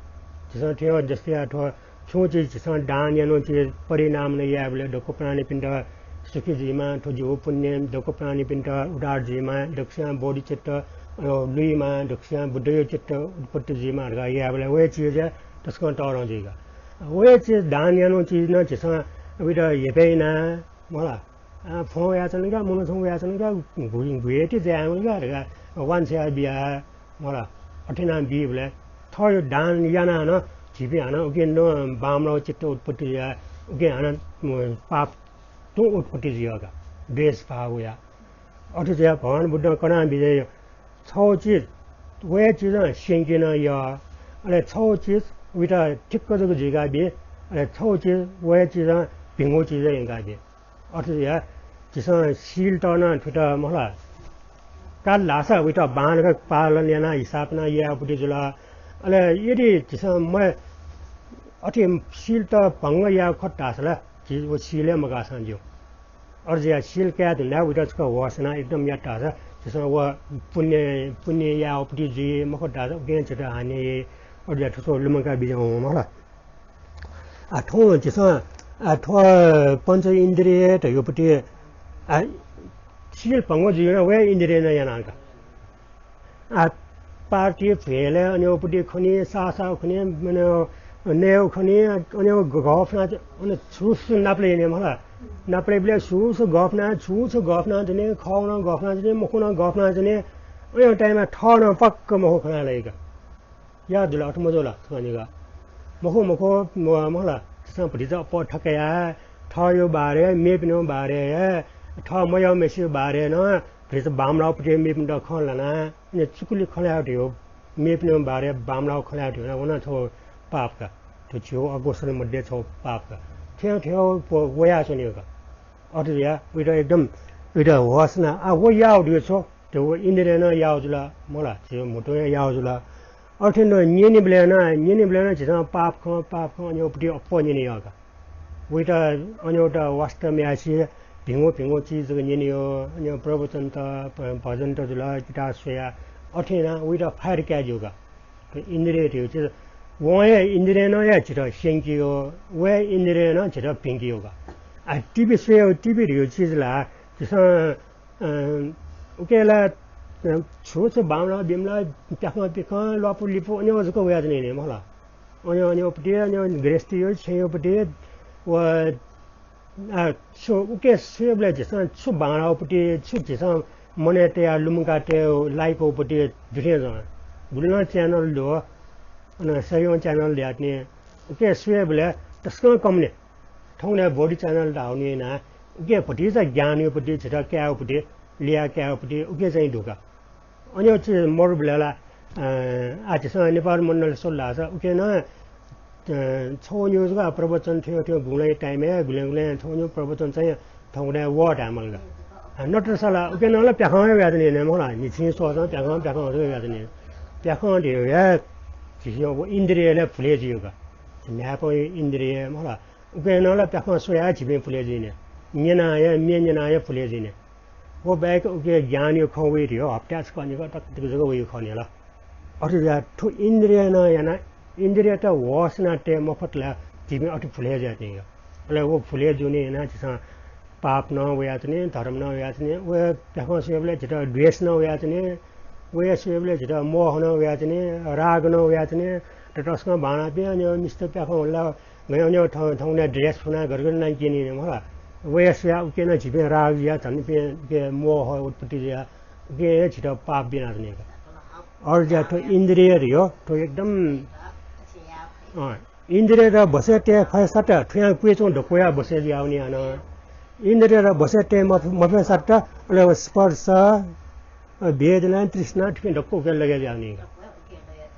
झीसं थ्व जस्तै याः थ्व छुं चिज झीसं दान यानागु चिज परिणाम नं यायेबलय् दक्व प्राणीपिन्त सुखी जुइमा, थ्व जिगु पुण्यं दक्व प्राणीपिन्त उद्धार जुइमा, दक्वसियां बोधिचित्त, अ, लुइमा, दक्वसियां बुद्धया चित्त उत्पत्ति जुइमा धकाः यायेबलय् व हे चिज तसकं तःधं जुइ का। व हे चिज दान यानागु चिज नं झीसं वइत हेपय् यानाः, मखु ला, आ, फ्वं वयाच्वन का, मनू छुं वयाच्वन का, घु-, घुयेति जाय् वल का धकाः वांछ्वया बियाः, मखु ला, अथे यानाः बीबलय् थःगु दान यानाः नं झीपिं हानं उकिं नं बांमलाःगु चित्त उत्पत्ति जुयाः उकिं हानं, म, पाप तुं उत्पत्ति जुइ का, द्वेष भाव वयाः। अथे जुयाः भगवान बुद्धं कनाः बिज्यात छगू चिज, व हे चिजं स्यंके नं यः। अले छगू चिज वइत ठिक्क जक जुइका बी। अले छगू चिज, व हे चिजं भिंगु चिज यंका बी। अथे जुयाः झीसं शीलत नं थुइत, मखु ला, काल धाःसा वइत बांलाक पालन यानाः हिसाब नं यायेगु पति जुल। अले यदि झीसं म-, अथे शीलत भंग यायेगु खः धाःसा ला झी व शील हे मकाःसां ज्यू। अथे जुयाः शील काये धुनाः वइत छकः होश यानाः एकदम यात धाःसा झीसं व पुण्य, पुण्य यायेगु पति जुइ, मखु धाःसा उकिं झीत हानि याइ। अथे जुयाः थ्व छगू लुमंका बिज्याहुँ, मखु ला। आ, थौं झीसं, आ, थ्व पञ्च इन्द्रिय धयागु पति, आ, शील भंग जुइगु नं व हे इन्द्रियं नं याना का। आ, पार्टी भ्वय् अनेगु पति खनी, साःसाःगु खनी, अनेगु नयेगु खनी, अनेगु गफना, अन छु छु नापलाये यने, मखु ला। नापलाइबलय् छु छु गफना, छु छु गफना च्वने, खःगु नं गफना च्वने, मखुगु नं गफना च्वने, अनेगु time-य् थः नं पक्क मखु खना लाइ का। याः जुल, अथे मजू ला, थुकनिका? मखु, मखु, म-, मखु ला, झीसं भतिचा अप्वः थकाया, थःगु बारे, मेपिनिगु बारे, थः मयःम्हेसिगु बारे नं भतिचा बांमलाःगु पति मेपिन्त खँ ल्हाना, अले चुकुले खँ ल्हाये धयो, मेपिनिगु बारे बांमलाःगु खँ ल्हाये धयो, व नं छगू पाप का। थ्व झीगु अकुशल मध्ये छगू पाप का। थ्यं थ्यं व-, वयाच्वनीगु का। अथे जुयाः वइत एकदम, वइत होश याना, आ, व याःगु धयो छगू, थ्व व इन्द्रियं नं याःगु जुल, मखु ला, झीगु म्हुतुं हे याःगु जुल। अथे नं न्यनेबलय् नं, न्यनेबलय् नं झीसं पाप खँ, पाप खँ, अनेगु पति अप्वः न्यने यः का। वइत अनेगुत वास्ता मयासें भिंगु भिंगु चिज जक न्यने यः, अनेगु प्रवचनत, भ-, भजनत जुल, किताब स्वया, अथे यानाः वइत फायर काये ज्यू का। थ्व इन्द्रिय धयो चिज, वं हे इन्द्रियं नं हे झीत स्यंके यः, व हे इन्द्रियं नं झीत भिंके यः का। आ, TV स्वयेगु, TV धयो चिज ला झीसं अँ, उके ला, अँ, छु छु बांमलाः बिमलाः, प्याखं पिखं, ल्वापु लिपु, अनेगु जक वयाच्वनी नि, मखु ला। अनेगु, अनेगु पति, अनेगु गृहस्थीया, छेँया पति, व, आ, छु, उके स्वयेबलय् झीसं छु बांलाःगु पति, छु झीसं मनय् तयाः लुमंका तये लायकगु पति दुथें च्वं। गुलिं channel दु, अन सयौं channel दयाच्वनी। उके स्वयेबलय् तसकं कम नि। थौंकन्हय् बोधि channel धाःगु नं यानाः उके भतिचा ज्ञानया पति, झीत कायेगु पति, ल्याः कायेगु पति, उके चाहिँ दु का। अन छु मरुबलय् ला, अ, आः झीसं नेपाल मण्डल स्वल धाःसा उके नं, अ, छगू निगू जक प्रवचन थ्व थ्व गुबलें time-य् गुबलें गुबलें छगू निगू प्रवचन चाहिँ थौंकन्हय् वः धायेमाल का। अ, नत्र सा ला उके नं ला प्याखं हे वयाच्वनी मखु ला, न्हिच्छि स्वःसां प्याखं प्याखं जक वयाच्वनी। प्याखं धयागु हे झीसं व इन्द्रियय् भुले जुइगु का। न्हाय्पं इन्द्रिय मखु ला, उके नं ला प्याखं स्वयाः झीपिं भुले जुइने। न्यनाः हे, म्ये न्यनाः हे भुले जुइने। व बाहेक उके ज्ञानया खँ वइ धयो हप्ताय् छकः निकः तक जक वइ खः नि ला। अथे जुयाः थ्व इन्द्रियं नं यानाः इन्द्रियत होस यानाः तये मफत ला झीपिं अथे भुले जुयाच्वनी का। अले व भुले जूगुलिं यानाः झीसं पाप नं वयाच्वनी, धर्म नं वयाच्वनी, व प्याखं स्वयेबलय् झीत द्वेष नं वयाच्वनी, व स्वयेबलय् झीत मोह नं वयाच्वनी, राग नं वयाच्वनी। त तसकं बांलाः पिहां न्यं मिस्त प्याखं हुला गय् न्यं थौं, थौं नं dress फुनाः गरगर नां क्यनी मखु ला। व स्वयाः उके नं झीपिं राग जुयाः झन पिहां उके मोह उत्पत्ति जुयाः उके हे झीत पाप बियाच्वनी का। अथे जुयाः थ्व इन्द्रिय धयो, थ्व एकदम, अँ, इन्द्रियत बसय् तये फय् सात, थुयां क्वय् च्वं दक्वया बसय् जुयावनी हानं। इन्द्रियत बसय् तये मफ-, मफय् सात, अले व स्पर्श, अ, वेदना, तृष्णा, थुपिं दक्व उके लगे जुयावनी का।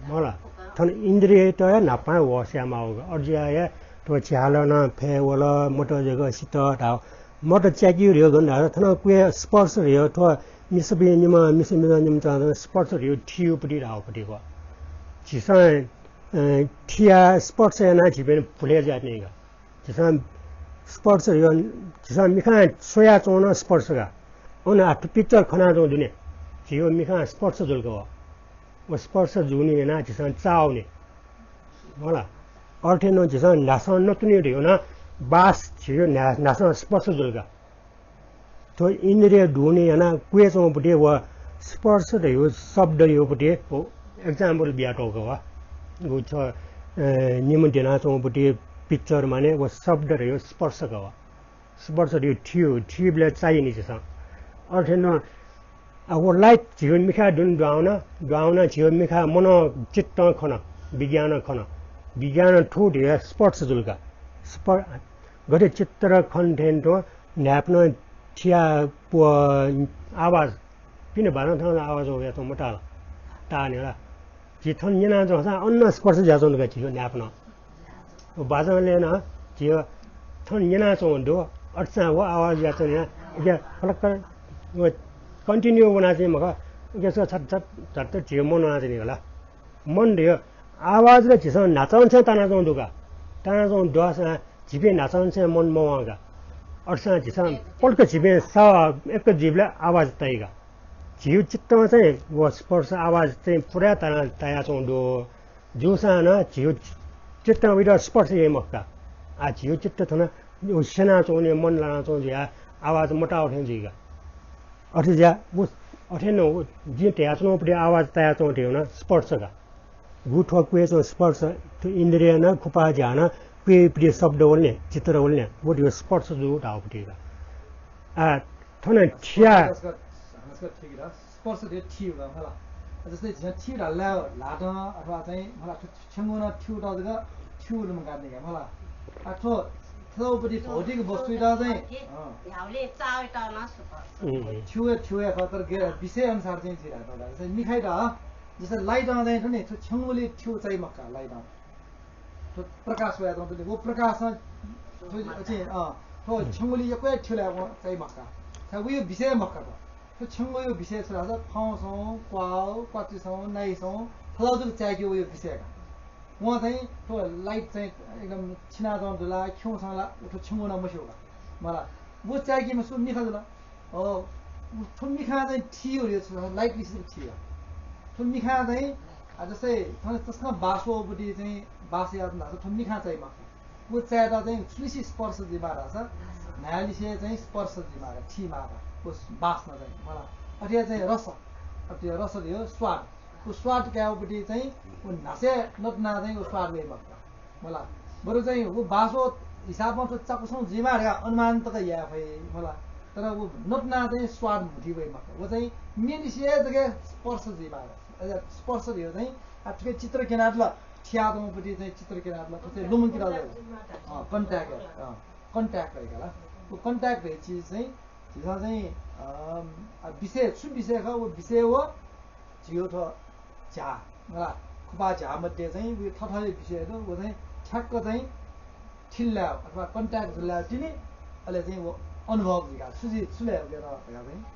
मखु ला, थन इन्द्रियत हे न्हापां होस यायेमाःगु का। अथे जुयाः हे थ्व झ्यालं नं फय् वल, मत जक सित धाः। मत च्याकी धयो गन धाःसा थन क्वय् स्पर्श धयो थ्व मिसापिं निम्ह, मिसा मिजं निम्ह च्वनाः स्पर्श धयो थियुपट्टि धाःपट्टि का। झीसं अ, थियाः स्पर्श यानाः झीपिं भुले जुयाच्वनी का। झीसं स्पर्श धयो, झीसं मिखां स्वयाच्वं नं स्पर्श का। अन आः थ्व picture खनाच्वं दुने, झीगु मिखां स्पर्श जुल का व। व स्पर्श जूगुलिं यानाः झीसं चाःवनी। मखु ला, अथे नं झीसं न्हासं नतुनि धयो नं बास झीगु न्हा-, न्हासं स्पर्श जुल का। थ्व इन्द्रिय दुने यानाः क्वय् च्वंपट्टि व स्पर्श धयो शब्द योपट्टि व example बियातःगु का व। व छ, अ, निम्ह द्यनाच्वंपट्टि picture माने व शब्द धयो स्पर्श का व। स्पर्श धयो थी, थीबलय् चाइ नि झीसं। अथे नं, अ, व light झीगु मिखाय् दुने दुहां वन, दुहां वनाः झीगु मिखाय् मनं चित्तं खन, विज्ञानं खन। विज्ञानं थ्व धयो स्पर्श जुल का। स्पर-, गथे चित्र खन थें तुं न्हाय्पनं थिया व आवाज, पिने बाजं थन आवाज वयाच्वं मताल। ताःने ला। झी थन न्यनाच्वंसां अन स्पर्श जुयाच्वं दु का झीगु न्हाय्पनं। व बाजंलय् नं झी थन न्यनाच्वं दु, अथेसां व आवाज जुयाच्वं या, उके फलक्क व continue वनाच्वनी मखु, उके छत छत छत झी मन वनाच्वनी का ला। मन धयो आवाज ला झीसं न्हाचंनिसें तानाच्वं दु का। तानाच्वं दुसां झीपिं न्हाचंनिसें मन मवं का। अथेसां झीसं पलख झीपिं स-, एक जुइबलय् आवाज ताइ का। झीगु चित्तं चाहिँ व स्पर्श आवाज चाहिँ पुरा ताना, तायाच्वं दु। जूसां नं झीगु चित्तं वइत स्पर्श याइ मखु का। आः झीगु चित्त थन व स्यनाच्वंगुलिं मन लानाच्वं जुयाः आवाज मताः थें जुइ का। अथे जुयाः व, अथे नं व जिं धयाच्वनागुपट्टि आवाज तायाच्वं धयो नं स्पर्श का। गु थ्व क्वय् च्वं स्पर्श, थ्व इन्द्रियं खुपा ज्यां क्वय्‌पट्टि शब्द वल नि, चित्र वल नि, व धयो स्पर्श जू धाःगुपट्टि का। आः थन थिया। हानस्क, हानस्क ठीक ला। स्पर्श धयो थी ला, मखु ला। जस्तै झीसं थी धाल ला, ल्हातं अथवा चाहिँ, मखु ला, थ्व छेंगू नं थ्यूत जक थ्यू लुमंकाः निका, मखु ला। आः थ्व, थ्वपट्टि भौतिक वस्तुत चाहिँ, अँ। ह्याउले चाःत नं स्पर्श। उम्। थ्यू हे थ्यू हे खः, तर गे-, विषय अनुसार चाहिँ जुइ धाःगु। जस्तै मिखाइत, जस्तै light-ं चाहिँ थ्व नि, थ्व छेंगुलिइ थ्यू चाइ मखु का, light-ं। थ्व प्रकाश वयाच्वं दु नि, व प्रकाशं थ्व, अँ, थ्व छेंगुलिइ यक्व हे थ्यू लायेवं चाइ मखु का। छाय् वयो विषय मखु का थ्व। थ्व छेंगुयो विषय छु धाःसा खंसं, क्वाः, क्वाचिसं, नाइसं, थज्याःगु जक चाय्‌के वयो विषय का। वं चाहिँ थ्व light चाहिँ एकदम छिनाच्वं दु ला, खिउँसं ला, व थ्व छेंगू नं मस्यू का। मखु ला, व चाय्‌केम्ह सु? मिखा जुल। अ, उ थ्व मिखां चाहिँ थी वल, light लिसे थी वल। थ्व मिखां चाहिँ, आ, जस्तै थन तसकं बास वःपट्टि चाहिँ बास यात धाःसा थ्व मिखां चाइ मखु। व चायेत चाहिँ छुलिसे स्पर्श जुइमाः धाःसा न्हाय्‌लिसे चाहिँ स्पर्श जुइमाः, थीमाः का। व बासं चाहिँ, मखु ला। अथे चाहिँ रस, अथे रस धयो स्वाद। व स्वाद कायेपट्टि चाहिँ व न्हासय् नतुनाः चाहिँ व स्वाद वइ मखु का। मखु ला। बरु चाहिँ व बास व हिसाबं थ्व चाकुसं जुइमाः धकाः अनुमान तक याये फइ, मखु ला। तर व नतुनाः चाहिँ स्वाद म्हुतुइ वइ मखु का। व चाहिँ म्येलिसे जक स्पर्श जुइमाः। अझ स्पर्श धयो चाहिँ, आ, थुके चित्र क्यनात ला, थियातंपट्टि चाहिँ चित्र क्यनात ला, थ्व चाहिँ लुमंकेत ला। अँ, contact, अँ, contact वइ का ला। व contact धइगु चिज चाहिँ, झीसं चाहिँ, अँ, आ, विषय, छु विषय खः, व विषय व झियो थ्व झ्याः, मला, खुपा झ्याः मध्ये चाहिँ व थथःया विषय दु, व चाहिँ ठ्याक्क चाहिँ थिल लायो अथवा contact जुल लायो तिनि, अले चाहिँ व अनुभव जुइका, सुजि, सुले वगैरह धकाः चाहिँ, अ,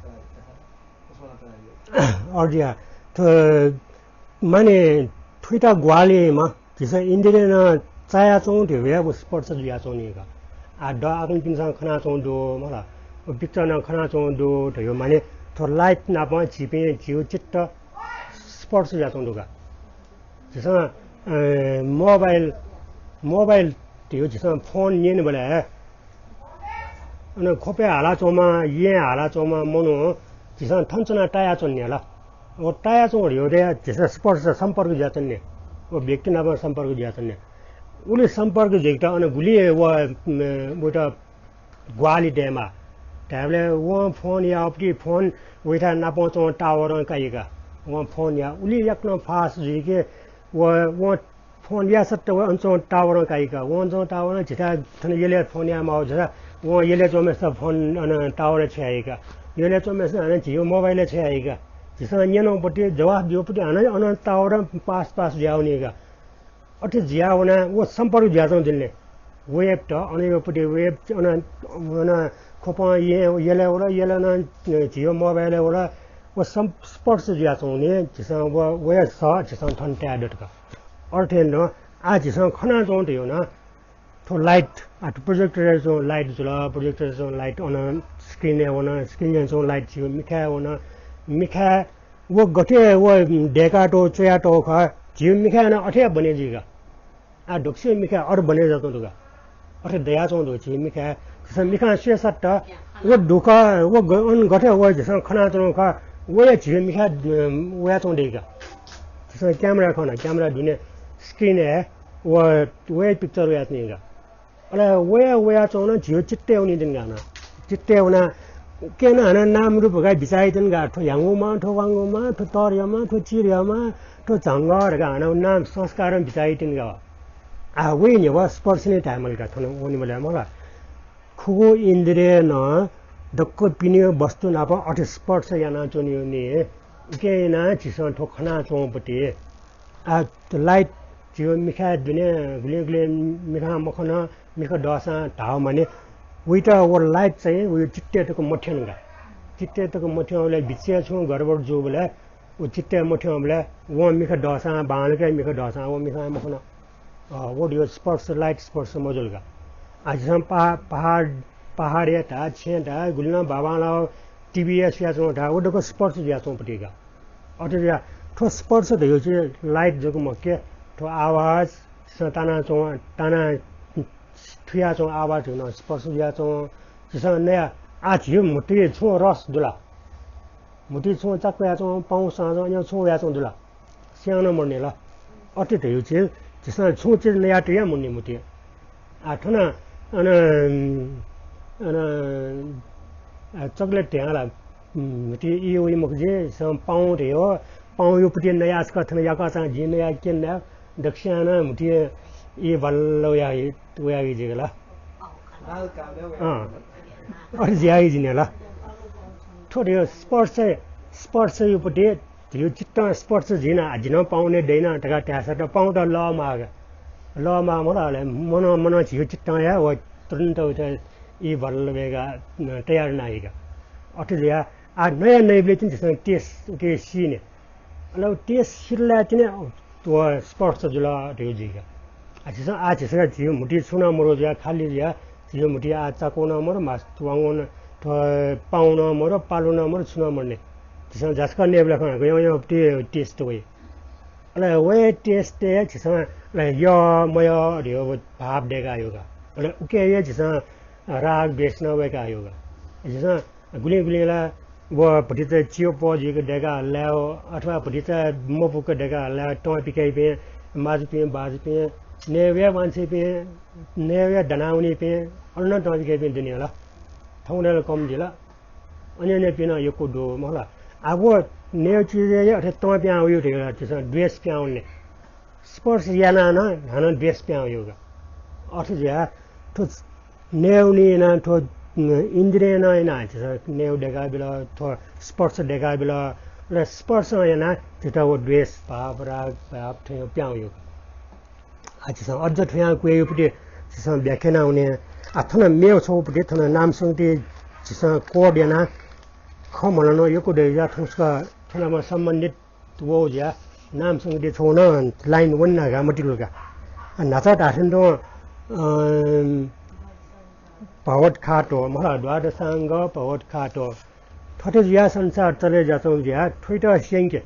तयारी, तयारी, उसमा तयारी। अर्जिया, थ्व, माने थुइता ग्वालेमा झीसं इन्द्रियं चायाच्वं धयो हे व स्पर्श जुयाच्वं नि का। आ, द आकंपिन्सं खनाच्वं दु, मला, व picture नं खनाच्वं दु धयो, माने थ्व light नाप झीपिं, झीव चित्त स्पर्श जुयाच्वं दु का। झीसं, अ, mobile, mobile धयो झीसं phone न्यनेबलय् अन ख्वपय् हालाच्वंम्ह, येँय् हालाच्वंम्ह मनू झीसं थन च्वनाः तायाच्वने ला। व तायाच्वं धयो दे झीसं स्पर्श, सम्पर्क जुयाच्वने। व व्यक्ति नाप सम्पर्क जुयाच्वने। उलि सम्पर्क जुइकेत अन गुलि व, उम, उइत ग्वाहालि दयेमाः धायेबलय् वं phone याःपट्टि phone वइथाय् नापं च्वं tower-ं काइका। वं phone या उलि याकनं fast जुइके व, वं phone याःसट्ट व अन च्वं tower-ं काइका। वं च्वं tower-ं झीथाय् थन यलय् phone यायेमाःगु झीथाय् वं यलय् च्वंम्हय्सित phone अन tower-य् छ्वयाइका। यलय् च्वंम्हय्सित हानं झीगु mobile-य् छ्वयाइका। झीसं न्यनापट्टि, जवाफ ब्यूपट्टि हानं अन tower-ं पास पास जुयावनीका। अथे जुयावनाः व सम्पर्क जुयाच्वं जुल नि। Wave त अन योपट्टि wave अन, अन ख्वपं येँ, यलय् वल, यलय् नं झीगु mobile-य् वल, व सम्-, स्पर्श जुयाच्वं नि, झीसं व, वया सः झीसं थन ताये दत का। अथे नं आः झीसं खनाच्वं धयो नं, थ्व light, आ, थ्व projector-य् च्वं light जुल, projector-य् च्वं light अन screen-य् वन, screen-य् च्वं light झीगु मिखाय् वन, मिखाय् व गथे व दय्कातःगु च्वयातःगु खः, झीगु मिखाय् नं अथे हे बने जुइका। आ, दक्वसिया मिखाय् अथे बने जुयाच्वं दु का। अथे दयाच्वं दु झीगु मिखाय्। झीसं मिखां स्वयेसट्ट व दुःख, व ग-, अन गथे व झीसं खनाच्वनागु खः, व हे झीगु मिखाय्, अ, वयाच्वं दइका। झीसं camera खन, camera दुने screen-य् व, व हे picture वयाच्वनीका। अले वया, वयाच्वं नं झीगु चित्तय् वनी तिनि का नं। चित्तय् वनाः उकें नं हानं नाम रूप धकाः बिचाः याइ तिनि का। थ्व ह्याउँगुम्ह, थ्व वाउँगुम्ह, थ्व तरह्यःम्ह, थ्व चिरह्यःम्ह, थ्व झंगः धकाः हानं नाम संस्कारं बिचाः याइ तिनि का। आः वइ न्ह्यः स्पर्श नि धायेमाल का थन वनेबलय् मला। खुगू इन्द्रियं नं दक्व पिने वस्तु नाप अथे स्पर्श यानाच्वनीगु नि। उकिं यानाः झीसं थ्व खनाच्वंपट्टि। आ, light झीगु मिखाय् दुने गुलिं गुलिं मिखां मखन, मिखा दःसां धाःमाने, वइत व light चाहिँ वया चित्तय् तक मथ्यन का। चित्तय् तक मथ्यंबलय् बिचय् छुं गडबड जूबलय् व चित्तय् मथ्यंबलय् वं मिखा दःसां, बांलाक मिखा दःसां व मिखां मखन। अ, व धयो स्पर्श, light स्पर्श मजुल का। आ, झीसं पहा-, पहाड, पहाडय् धाः, छेँय् धाः, गुलि नं बांबांलाः TV-य् सुयाच्वं धाः, व दक्व स्पर्श जुयाच्वंपट्टि का। अथे जुयाः थ्व स्पर्श धयो चाहिँ light जक मखु के, थ्व आवाज, झीसं तानाच्वं, ताना थुयाच्वं आवाज धयो नं स्पर्श जुयाच्वं। झीसं नया, आः झीगु म्हुतुइ छुं रस दु ला? म्हुतुइ छुं चाक्वयाच्वं, पाउँ साँच्वं, अन छुं वयाच्वं दु ला? स्यां नं मरुनि ला? अथे धयो चाहिँ झीसं छुं चिज नयातया मरुनि म्हुतुइ। आ, थन, अन, अन, आ, chocolate धया ला, म्हुतुइ ई वइ मखु जे, झीसं पाउँ धयो, पाउँ योपट्टि नयाः छकः थन याकःचां जिं नयाः क्यने, दक्वस्यां नं म्हुतुइ ई भल्ल वया, वयागु जिगु ला। अँ। अथे जुयागु जिने ला। थ्व धयो स्पर्श, स्पर्श योपट्टि धयो चित्तं स्पर्श जुइना, आ, जिं नं पाउने दइन धकाः धाःसा त पाउँ त लः माः का। लः माः मला, अले मनं, मनं झीगु चित्तं हे व तुरुन्त उइत ई भल्ल वयेका, अ, तयार यानाइका। अथे जुयाः, आ, नया नइबलय् चाहिँ झीसं test, उके सीने। अले व test सिल ला तिनि व स्पर्श जुल धयो जुइका। आ, झीसं, आ, झीसं झीगु म्हुतुइ छुं नं मरु जुयाः खाली जुयाः, झीगु म्हुतुइ आ चाक्वं नं मरु, म्हासु वाउँगु नं, थ्व पाउँ नं मरु, पालु नं मरु, छुं नं मरुनि। झीसं जासकं नयेबलय् खं, गय्, गय्, गय्, test वइ। अले वया test-य् झीसं अले यः मयः धयो भाव दय्का हयो का। अले उके हे झीसं राग द्वेष नं वय्का हयो का। झीसं गुलिं गुलिं ला व भतिचा चियो पः जुइक दय्का हल अथवा भतिचा मपुक दय्का हल, तं पिकाइपिं, माजुपिं, बाजुपिं, नयेवया वांछ्वइपिं, नयेवया दनावनीपिं, अन नं तं पिकाइपिं दनि हला। थौंकन्हय् ला कम जुल। अन्य अन्यपिं नं यक्व दु मला। आः व नयेगु चिजय् अथे तं पिहां वइ धकाः झीसं द्वेष पिहां वने। स्पर्श यानाः नं हानं द्वेष पिहां वइ का। अथे जुयाः थ्व नयेगु नि यानाः थ्व इन्द्रियं नं यानाः झीसं नयेगु दय्का बिल, थ्व स्पर्श दय्का बिल, अले स्पर्शं यानाः झीत व द्वेष भाव, राग भाव थ्वयां प्याहां वयेगु। आ, झीसं अझ थ्वयां क्वय् याइगु पति झीसं व्याख्या याना वने। आ, थन मेगु छगू पति थन नाम संगति झीसं code यानाः खँ म्हलन यक्व दइ जुया, थन छकः थन सम्बन्धित वःगु जुया नाम संगति छगू नं line वने धकाः मतिल का। आ, न्हाचः धाःथें तुं, अँ, भगवत खातो, मला द्वादशांग भगवत खातो। थथे जुयाः संसार चले जुयाच्वंगु जुयाः थुइत स्यंके।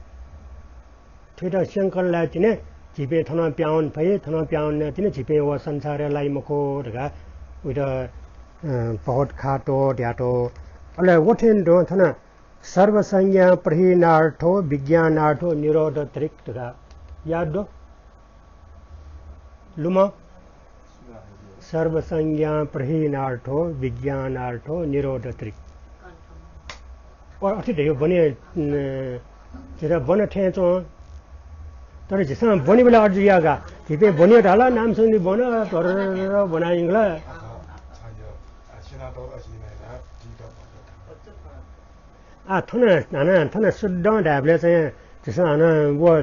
थुइत स्यंकल लाय् तिनि झीपिं थनं प्याहां वने फइ, थनं प्याहां वने तिनि झीपिं व संसारय् लाइ मखु धकाः उइत, अ, भगवत खातो धयातःगु। अले व थें तुं थन सर्वसंज्ञा प्रहीणार्थो विज्ञानार्थो निरोध तृक् धकाः याद दु? लुमं। सर्वसंज्ञा प्रहीणार्थो विज्ञानार्थो निरोध तृक्। अ, अथे धयो बने, न, झीत बन थें च्वं। तर झीसं बनेबलय् अझ जुया का। झीपिं बने धाल, नाम संगति बन, धररर बना यंकल। आ, थन, हानं थन शुद्धं धायेबलय् चाहिँ झीसं हानं व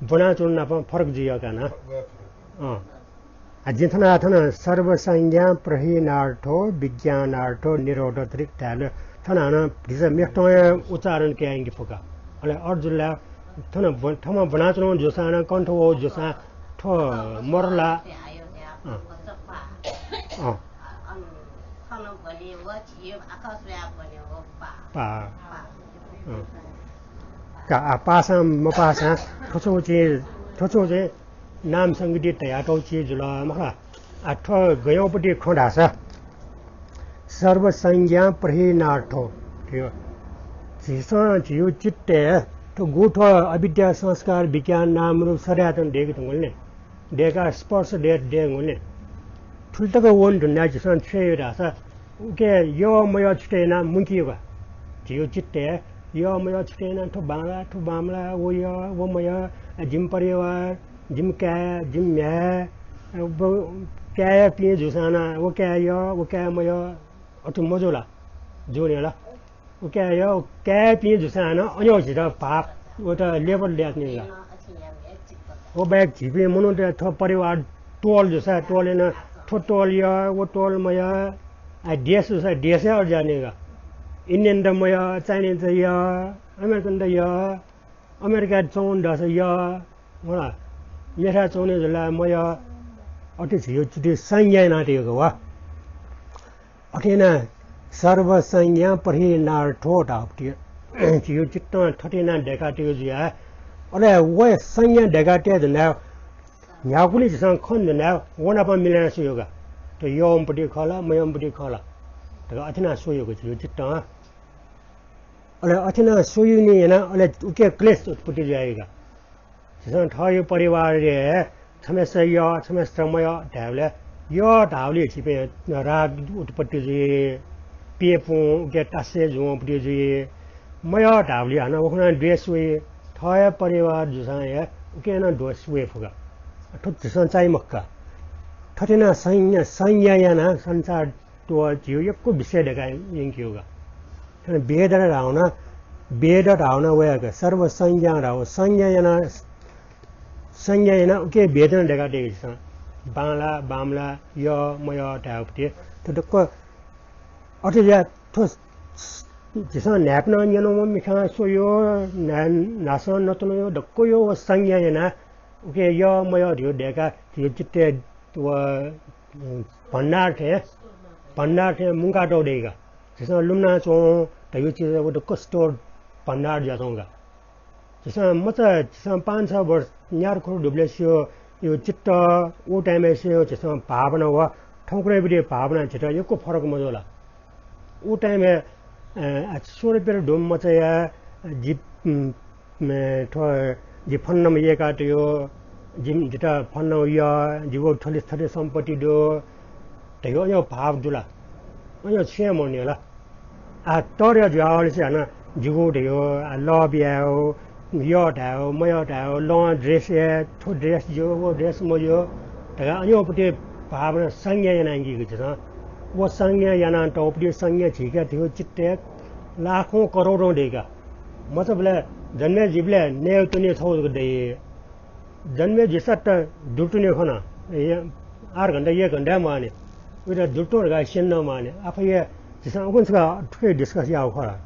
ब्वनाच्वनागु नाप फरक जुइ का न। अँ। आ, जिं थन, थन सर्वसंज्ञा प्रहीणार्थो विज्ञानार्थो निरोध तृक् धायेबलय् थन हानं भतिचा मेगु थें उच्चारण कयायंके फु का। अले अथे जुल ला थन ब्व-, थःम्हं ब्वनाच्वनागु जूसां नं कण्ठ वःगु जूसां थ्व मरु ला। अँ। अँ। पा। अँ। का, आ, पाःसां मपाःसां थ्व छगू चाहिँ, थ्व छगू चाहिँ नाम संगति धयातःगु चिज जुल, मखु ला? आ, थ्व गय् पति खँ धाःसा, सर्वसंज्ञा प्रहीणार्थो, थ्व झीसं झीगु चित्तय् थ्व गु थ्व अविद्या संस्कार विज्ञान नाम रूप सदाय् च्वनाः दय्के धुंकल नि। दय्काः स्पर्श दय्, दय् धुंकल नि। थुलि तक वने धुन धाःसा झीसं छु याये धाःसा, उके यः मयः छुटे यानाः मुंकी का। झीगु चित्तय् यः मयः छुटे यानाः थ्व बांला, थ्व बांमला, व यः, व मयः, आ, जिमि परिवार, जिमि काय्, जिमि म्ह्याय्, व काय्‌पिं जूसां नं व काय् यः, व काय् मयः, अथे मजू ला? जूगु नि ला? व काय् यः, व काय्‌पिं जूसां नं अज्याःगु झीत भाव, वयात level दय्‌काच्वनी ला? व बाहेक झीपिं मनूत थ्व परिवार टोल जूसा, टोलय् नं थ्व टोल यः, व टोल मयः, आ, देश जूसा देशय् अज्याःगु नि का। Indian त मयः, Chinese त यः, American त यः, अमेरिकाय् च्वंगु दःसा यः, मखु ला, मेथाय् च्वंगु जुल ला मयः, अथे झीगु चित्तय् संज्ञा यानातयागु व। अथे यानाः सर्वसंज्ञा प्रहीणार्थो धाःगु पति झीगु चित्तं थथे यानाः दय्‌कातयागु जुयाः, अले व संज्ञा दय्‌कातये धुन धाःसा न्ह्यागुलिं झीसं खने धुन धाःसा व नाप मिले यानाः स्वयेगु का। थ्व यःम्ह पति खः ला, मयःम्ह पति खः ला धकाः अथे यानाः स्वयेगु का झीगु चित्तं। अले अथे यानाः स्वयाः नं यानाः अले उके क्लेश उत्पत्ति जुयाः वइ का। झीसं थःगु परिवारय् छम्हेसित यः, छम्हेसित मयः धायेबलय् यः धाःबलय् झीपिं राग उत्पत्ति जुइ, प्यपुं उके तासे जुं उत्पत्ति जुइ। मयः धाःबलय् हानं व खनाः द्वेष वइ। थःगु परिवार जूसां हे उके नं द्वेष वये फु का। थ्व झीसं चाइ मखु का। थथे यानाः संज्ञा, संज्ञा यानाः संसार त्वःताः झीगु यक्व विषय दय्‌काः यंकेगु का। थन वेदना धाःगु नं, वेद धाःगु नं वय्‌कः सर्वसंज्ञा धाःगु संज्ञा यानाः, संज्ञा यानाः उके वेदना दय्‌कातयागु झीसं। बांला, बांमला, यः, मयः धाःगु पति थ्व दक्व अथे जुयाः थ्व झीसं न्हाय्‌पनं न्यनागु मिखां स्वयाः, न्हा-, न्हासं नच्वनागु दक्वयागु व संज्ञा यानाः उके यः, मयः धयागु दय्‌काः झीगु चित्तय् व भण्डार थें, भण्डार थें मुंकातःगु दइ का। झीसं लुमनाच्वं धयागु चिज व दक्व store भण्डार जुयाच्वं का। झीसं मचा, झीसं पाँच छ वर्ष न्यारु खुरु दुबलय् स्वयागु चित्त, व time-य् स्वयागु झीसं भावना व थौंकन्हय्‌बलय् भावना झीत यक्व फरक मजू ला? व time-य्, अ, सोह्र प्यदँ दुम्ह मचाया जि, उम्, मे, थ्व जि phone number यय्‌कातयागु, जिं, जितः phone number यः, जिगु थथे थथे सम्पत्ति दु धयागु अज्याःगु भाव दु ला? अज्याःगु छुं हे मदु नि ला? आ, तःधंगु जुयावःगुलिं हानं जिगु धयागु, आ, love यायेगु, यः धायेगु, मयः धायेगु, लं dress याये, थ्व dress ज्यू, व dress मज्यू धकाः अज्याःगु पति भावना संज्ञा यानागु झीसं। व संज्ञा यानातःगु पति संज्ञा झीके धयागु चित्तय् लाखौं करोडौं दइ का। मचाबलय् जन्मे जुइबलय् नयेत्वने छौ जक दइ। जन्मे जुइसा त दुर्तुने खन। ए, आठ घण्टा, एक घण्टा माने। उइरा दुर्तुं धकाः स्यन माने। आफै झीसं उकुन छकः थुके discuss याउ खः।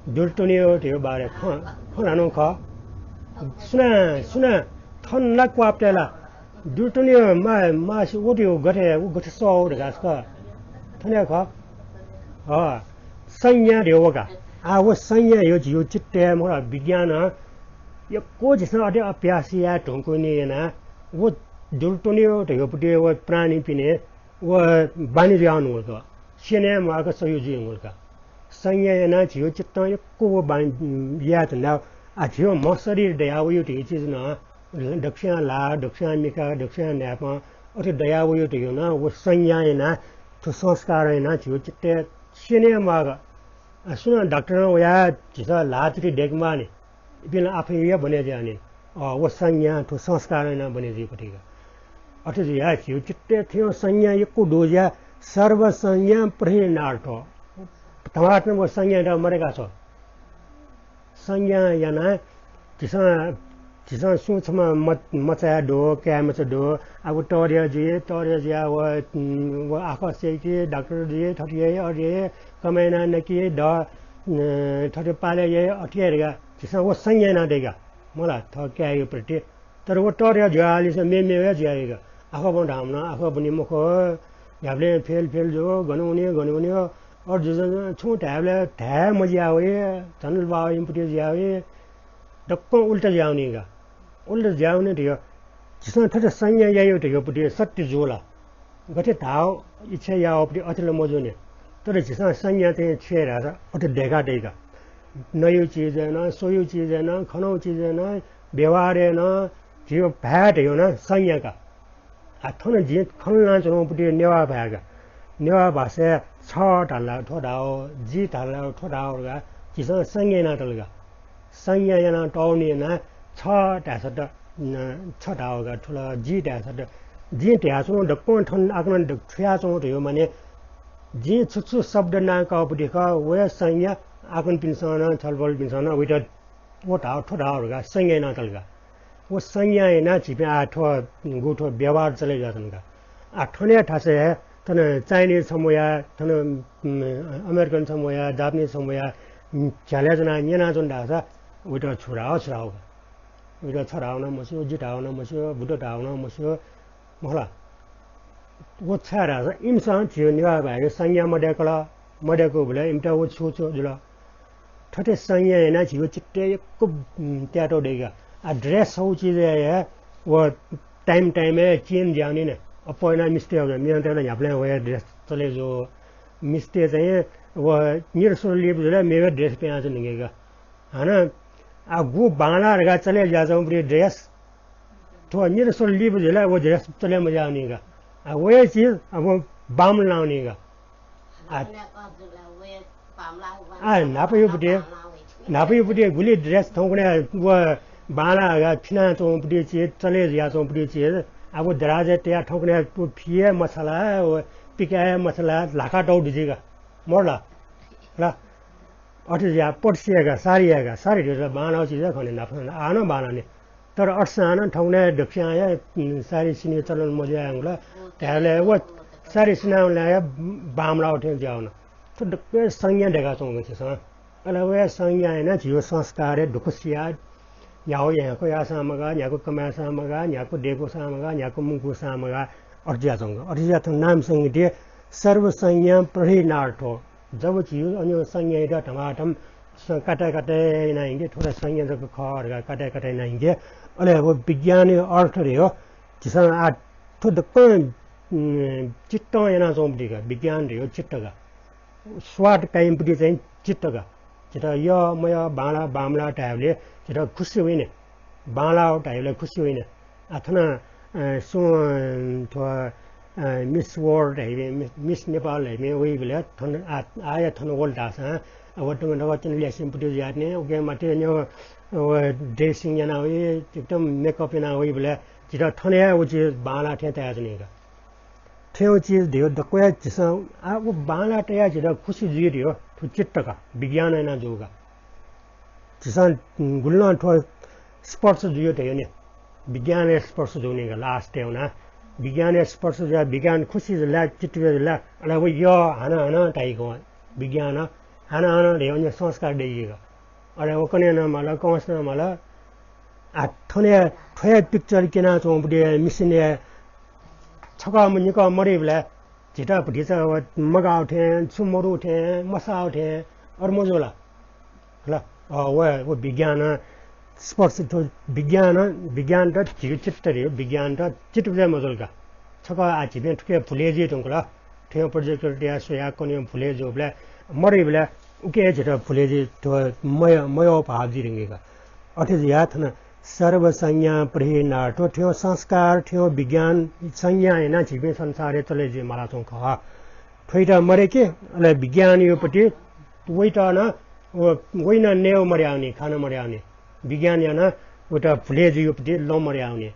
दुर्तुने हो त्यो बारे खँ, खँ न्हानु खः। सुना, सुना, थन ला क्वाप तयला। दुर्तुने हो, मा, मा, उ त्यो गथे, उ गथे सौ धकाः छकः। थने खः। ह, संज्ञा रे वका। आ, व संज्ञा यो, यो चित्तय् मखु, विज्ञानं यक्व झीसं अथे अभ्यास याये धुंकूनि याना, व दुर्तुने धयोपति व प्राणीपिने व बानी जुयावनु वल का। स्यने म्वाक सयु जुइ वल का। संज्ञा याना झियो चित्तं यक्व व बानी याये धुंदा, आ, झियो म्ह शरीर दया वयो धयो चिज नं दक्ष्यां ला, दक्ष्यां मिखा, दक्ष्यां न्हाय्पं अथे दया वयो धयो नं व संज्ञा याना, थ्व संस्कार याना झियो चित्तय् स्यने म्वाक। आ, सुनां डाक्टरं वयाः झीसं ल्हाः तुति दय्के माःनि। इपिं ला आफैं हे बने जुयावनी। अ, व संज्ञा थ्व संस्कार यानाः बने जुइपतिका। अथे जुयाः झीगु चित्तय् थ्व संज्ञा यक्व दु जुयाः सर्व संज्ञा प्रहीणार्थ। धमाधम व संज्ञा यानाः मदय्का छ्व। संज्ञा यानाः झीसं, झीसं सुं छम्ह म-, मचा दु, काय् मचा दु, आ व तःधया जुइ, तःधया जुयाः व, उम्, व आखः सय्के, डाक्टर जुइ, थथे याइ, अथे याइ, कमाय् यानाः नके, द, अ, थथे पालय् याइ, अथे याइ धकाः झीसं व संज्ञा यानाः दय्का। मला, थः काय्‌या प्रति। तर व तःधया जुयाः हालिसे मेमेगु हे जुयाः वय्का। आखः ब्वं धाःम्ह नं आखः ब्वनी मखु, न्ह्याबलें फेल फेल जू, गन वनी, गन वनी, अथे जुजुं छुं धायेबलय् धाये मजिया वइ, झन लुबाः वइम्ह पति जुया वइ, दक्वं उल्टा जुयावनी का। उल्टा जुयावनी धयो। झीसं थथे संज्ञा यायो धयोपति सत्य जू ला? गथे धाव इच्छा यावपति अथे ला मजूनि। तर झीसं संज्ञा चाहिँ छु याये धाःसा अथे दय्का दय्का। नयो चिजय् नं, स्वयो चिजय् नं, खनौ चिजय् नं, व्यवहारय् नं, झीयो भाय् धयो नं संज्ञा का। आ, थन जिं खँ ल्हानाच्वनागुपति नेवाः भाय् का। नेवाः भाषाय् छ धाल ला थ्व धाव, जि धाल ला थ्व धाव धकाः झीसं संज्ञा यानातल का। संज्ञा यानातःगुलिं यानाः छ धाःसा त, न, छ धाव का, थुल जि धाःसा त। जिं धयाच्वनागु दक्वं थन आकनं द-, थुयाच्वनागु धयो माने जिं छु छु शब्द नां काःगुपति खः, व हे संज्ञा आकनपिन्सं नं, छलपोलपिन्सं नं वइत व धाव, थ्व धाव धकाः संज्ञा यानातल का। व संज्ञा यानाः झीपिं आः थ्व, गु थ्व व्यवहार चले जुयाच्वन का। आः थन हे थासय् हे, थन Chinese छम्ह वया, थन, उम्, American छम्ह वया, Japanese छम्ह वया, उम्, झ्यालय् च्वनाः न्यनाच्वन धाःसा, वइत छु धाव, छु धाव का। वइत छ धाव नं मस्यू, जि धाव नं मस्यू, बुद्ध धाव नं मस्यू, मखु ला? व छाय् धाःसा इमिसं झीगु नेवाः भाय्‌या संज्ञा मदय्कल, मदय्कूबलय् इमित व छु छु जुल। थथे संज्ञा यानाः झीगु चित्तय् यक्व, उम्, त्यातौ दय्का। आ, dress छगू चिजय् हे व time time-य् change जुयावनी नि। अप्वः यानाः मिस्तय् वल, मियां तय्‌त न्ह्याबलें वया dress चले जू। मिस्तय् चाहिँ व निद्रा स्वल लिपा जुल मेगु dress पिहां च्वनी का। हानं आ, गु बांलाः धकाः चले जुयाच्वंगुपति dress थ्व निद्रा स्वल लिपा जुल व dress चले मजुयावनी का। आ, व हे चिज अब बांमलावनी का। आ, आ, न्हापायागुपति, न्हापायागुपति गुलि dress थौंकन्हय् व बांलाः धकाः फिनाच्वंगुपति चिज, चले जुयाच्वंगुपति चिज, आ, व दराजय् तयाः थौंकन्हय् व फि हे मछाला, व पिकाये मछाला, ल्हाका तौ जुइ का। मरु ला? ला? अथे जुयाः पटुसी यायेका, सारी यायेका, सारी धयागु बांलाःगु चिज हे खः नि, न्हापा नं, आः नं बांलाः नि। तर अथेसां नं थौंकन्हय् दक्वस्यां हे, उम्, सारी सिनेगु चलन मजुयावंगु ला धायेबलय् व सारी सिनावंबलय् हे बांमलाःगु थें जुयावन। थ्व दक्व संज्ञा दय्काच्वंगु झीसं। अले व संज्ञा यानाः झीगु संस्कारय् दुःख सियाः न्ह्यागु ह्याँको याःसां मगाः, न्ह्यागु कमाय्‌सां मगाः, न्ह्यागु दय्कूसां मगाः, न्ह्यागु मुंकूसां मगाः, अथे जुयाच्वंगु। अथे जुयाः थ्व नाम संगीतय् सर्व संज्ञा प्रहीणार्थो। जब झीगु अन संज्ञायात धमाधम स-, काताय् काताय् यानाः हिंके, थ्व ला संज्ञा जक खः धकाः काताय् काताय् यानाः हिंके। अले व विज्ञानया अर्थ धयो, झीसं आः थ्व दक्वं, उम्, चित्तं यानाच्वंगुपति का, विज्ञान धयो चित्त का। स्वाद काइम्हपति चाहिँ चित्त का। झीत यः मयः, बांलाः बांमलाः धायेबलय् झीत खुसी वइन। बांलाः धायेबलय् खुसी वइन। आ, थन, अ, सुं, अ, थ्व, अ, Miss World धाइम्ह, Miss, Miss Nepal धाइम्ह वइबलय् थन आ, आः थन वल धाःसां, आ, व तुं नकतिनि ल्यासेम्हपति जुयातनी, उके माथि न्यं, व dressing याना वइ, एकदम makeup याना वइबलय् झीत थन हे व चिज बांलाः थें तयाच्वनी का। थ्व चिज धयो दक्वया झीसं, आ, व बांलाः तयाः झीत खुसी जुइ धयो, थ्व चित्त का, विज्ञानं याना जूगु का। झीसं गुलिनं थ्व स्पर्श जुयो धयो नि। विज्ञानया स्पर्श जूनि का last-य् वना। विज्ञानया स्पर्श जुया, विज्ञान खुसी जुला, चित्त जुला, अले व यः हानं हानं धाइगु। विज्ञान हानं हानं धयो नि संस्कार दइगु। अले व कन्हय् नं माल, कंस नं माल। आ, थन थ्वया picture क्यनाच्वंपट्टि machine-या छकः निकः मदइबलय् झीत भतिचा व मगाः थें, छु मदु थें, मसाः थें, अथे मजू ला? ल, अ, व, व विज्ञान स्पर्श थ्व विज्ञान, विज्ञान त झीगु चित्त रे, विज्ञान त चित्त बुझे मजुल का। छकः आ झीपिं थुके भुले जुइ धुंकल। थ्वय् projector तया स्वया कन्हय् भुले जूबलय्, मदइबलय् उके झीत भुले जुइ, थ्व मय-, मयः भाव जुइ धुंकी का। अथे जुया थन सर्व संज्ञा प्रहीणार्थो, थ्वय् संस्कार, थ्वय् विज्ञान, संज्ञा यानाः झीपिं संसारय् चले जुइ मालाच्वंगु खः। थ्वइत मदय्के, अले विज्ञानयोपट्टि वइत नं, व, वइ नं नयेव मदयावनी, खान मदयावनी। विज्ञान यानाः वइत भुले जुइयोपट्टि लं मदयावनी।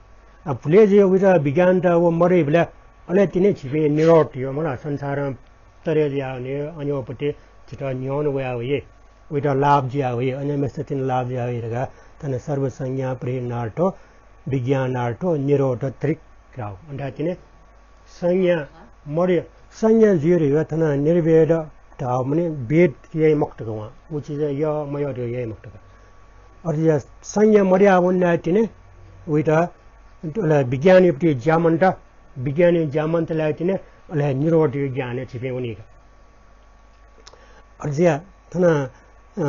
आ, भुले जुइ वइत विज्ञानत व मदइबलय् अले तिनि झीपिं निरोध यो मला संसारं तरे जुयावनी, अन्योपट्टि झीत न्ह्यःने वया वइ। वइत लाभ जुया वइ, अन्य मेस्त तिनि लाभ जुया वइ धकाः थन सर्व संज्ञा प्रहीणार्थो विज्ञानार्थो निरोध दृक् धाउ। अन्त तिनि संज्ञा मरि, संज्ञा जुइ धयो थन निर्वेद धाउ मने वेद याइ मखुत का वं। उ चिज यः मयः धयो याइ मखुत का। अथे या संज्ञा मदया वनाः तिनि वइत अले विज्ञानयोपट्टि ज्यामन्त, विज्ञानयो ज्यामन्त लाइ तिनि अले निरोधयो ज्ञानय् झीपिं वनी का। अथे या थन, अ,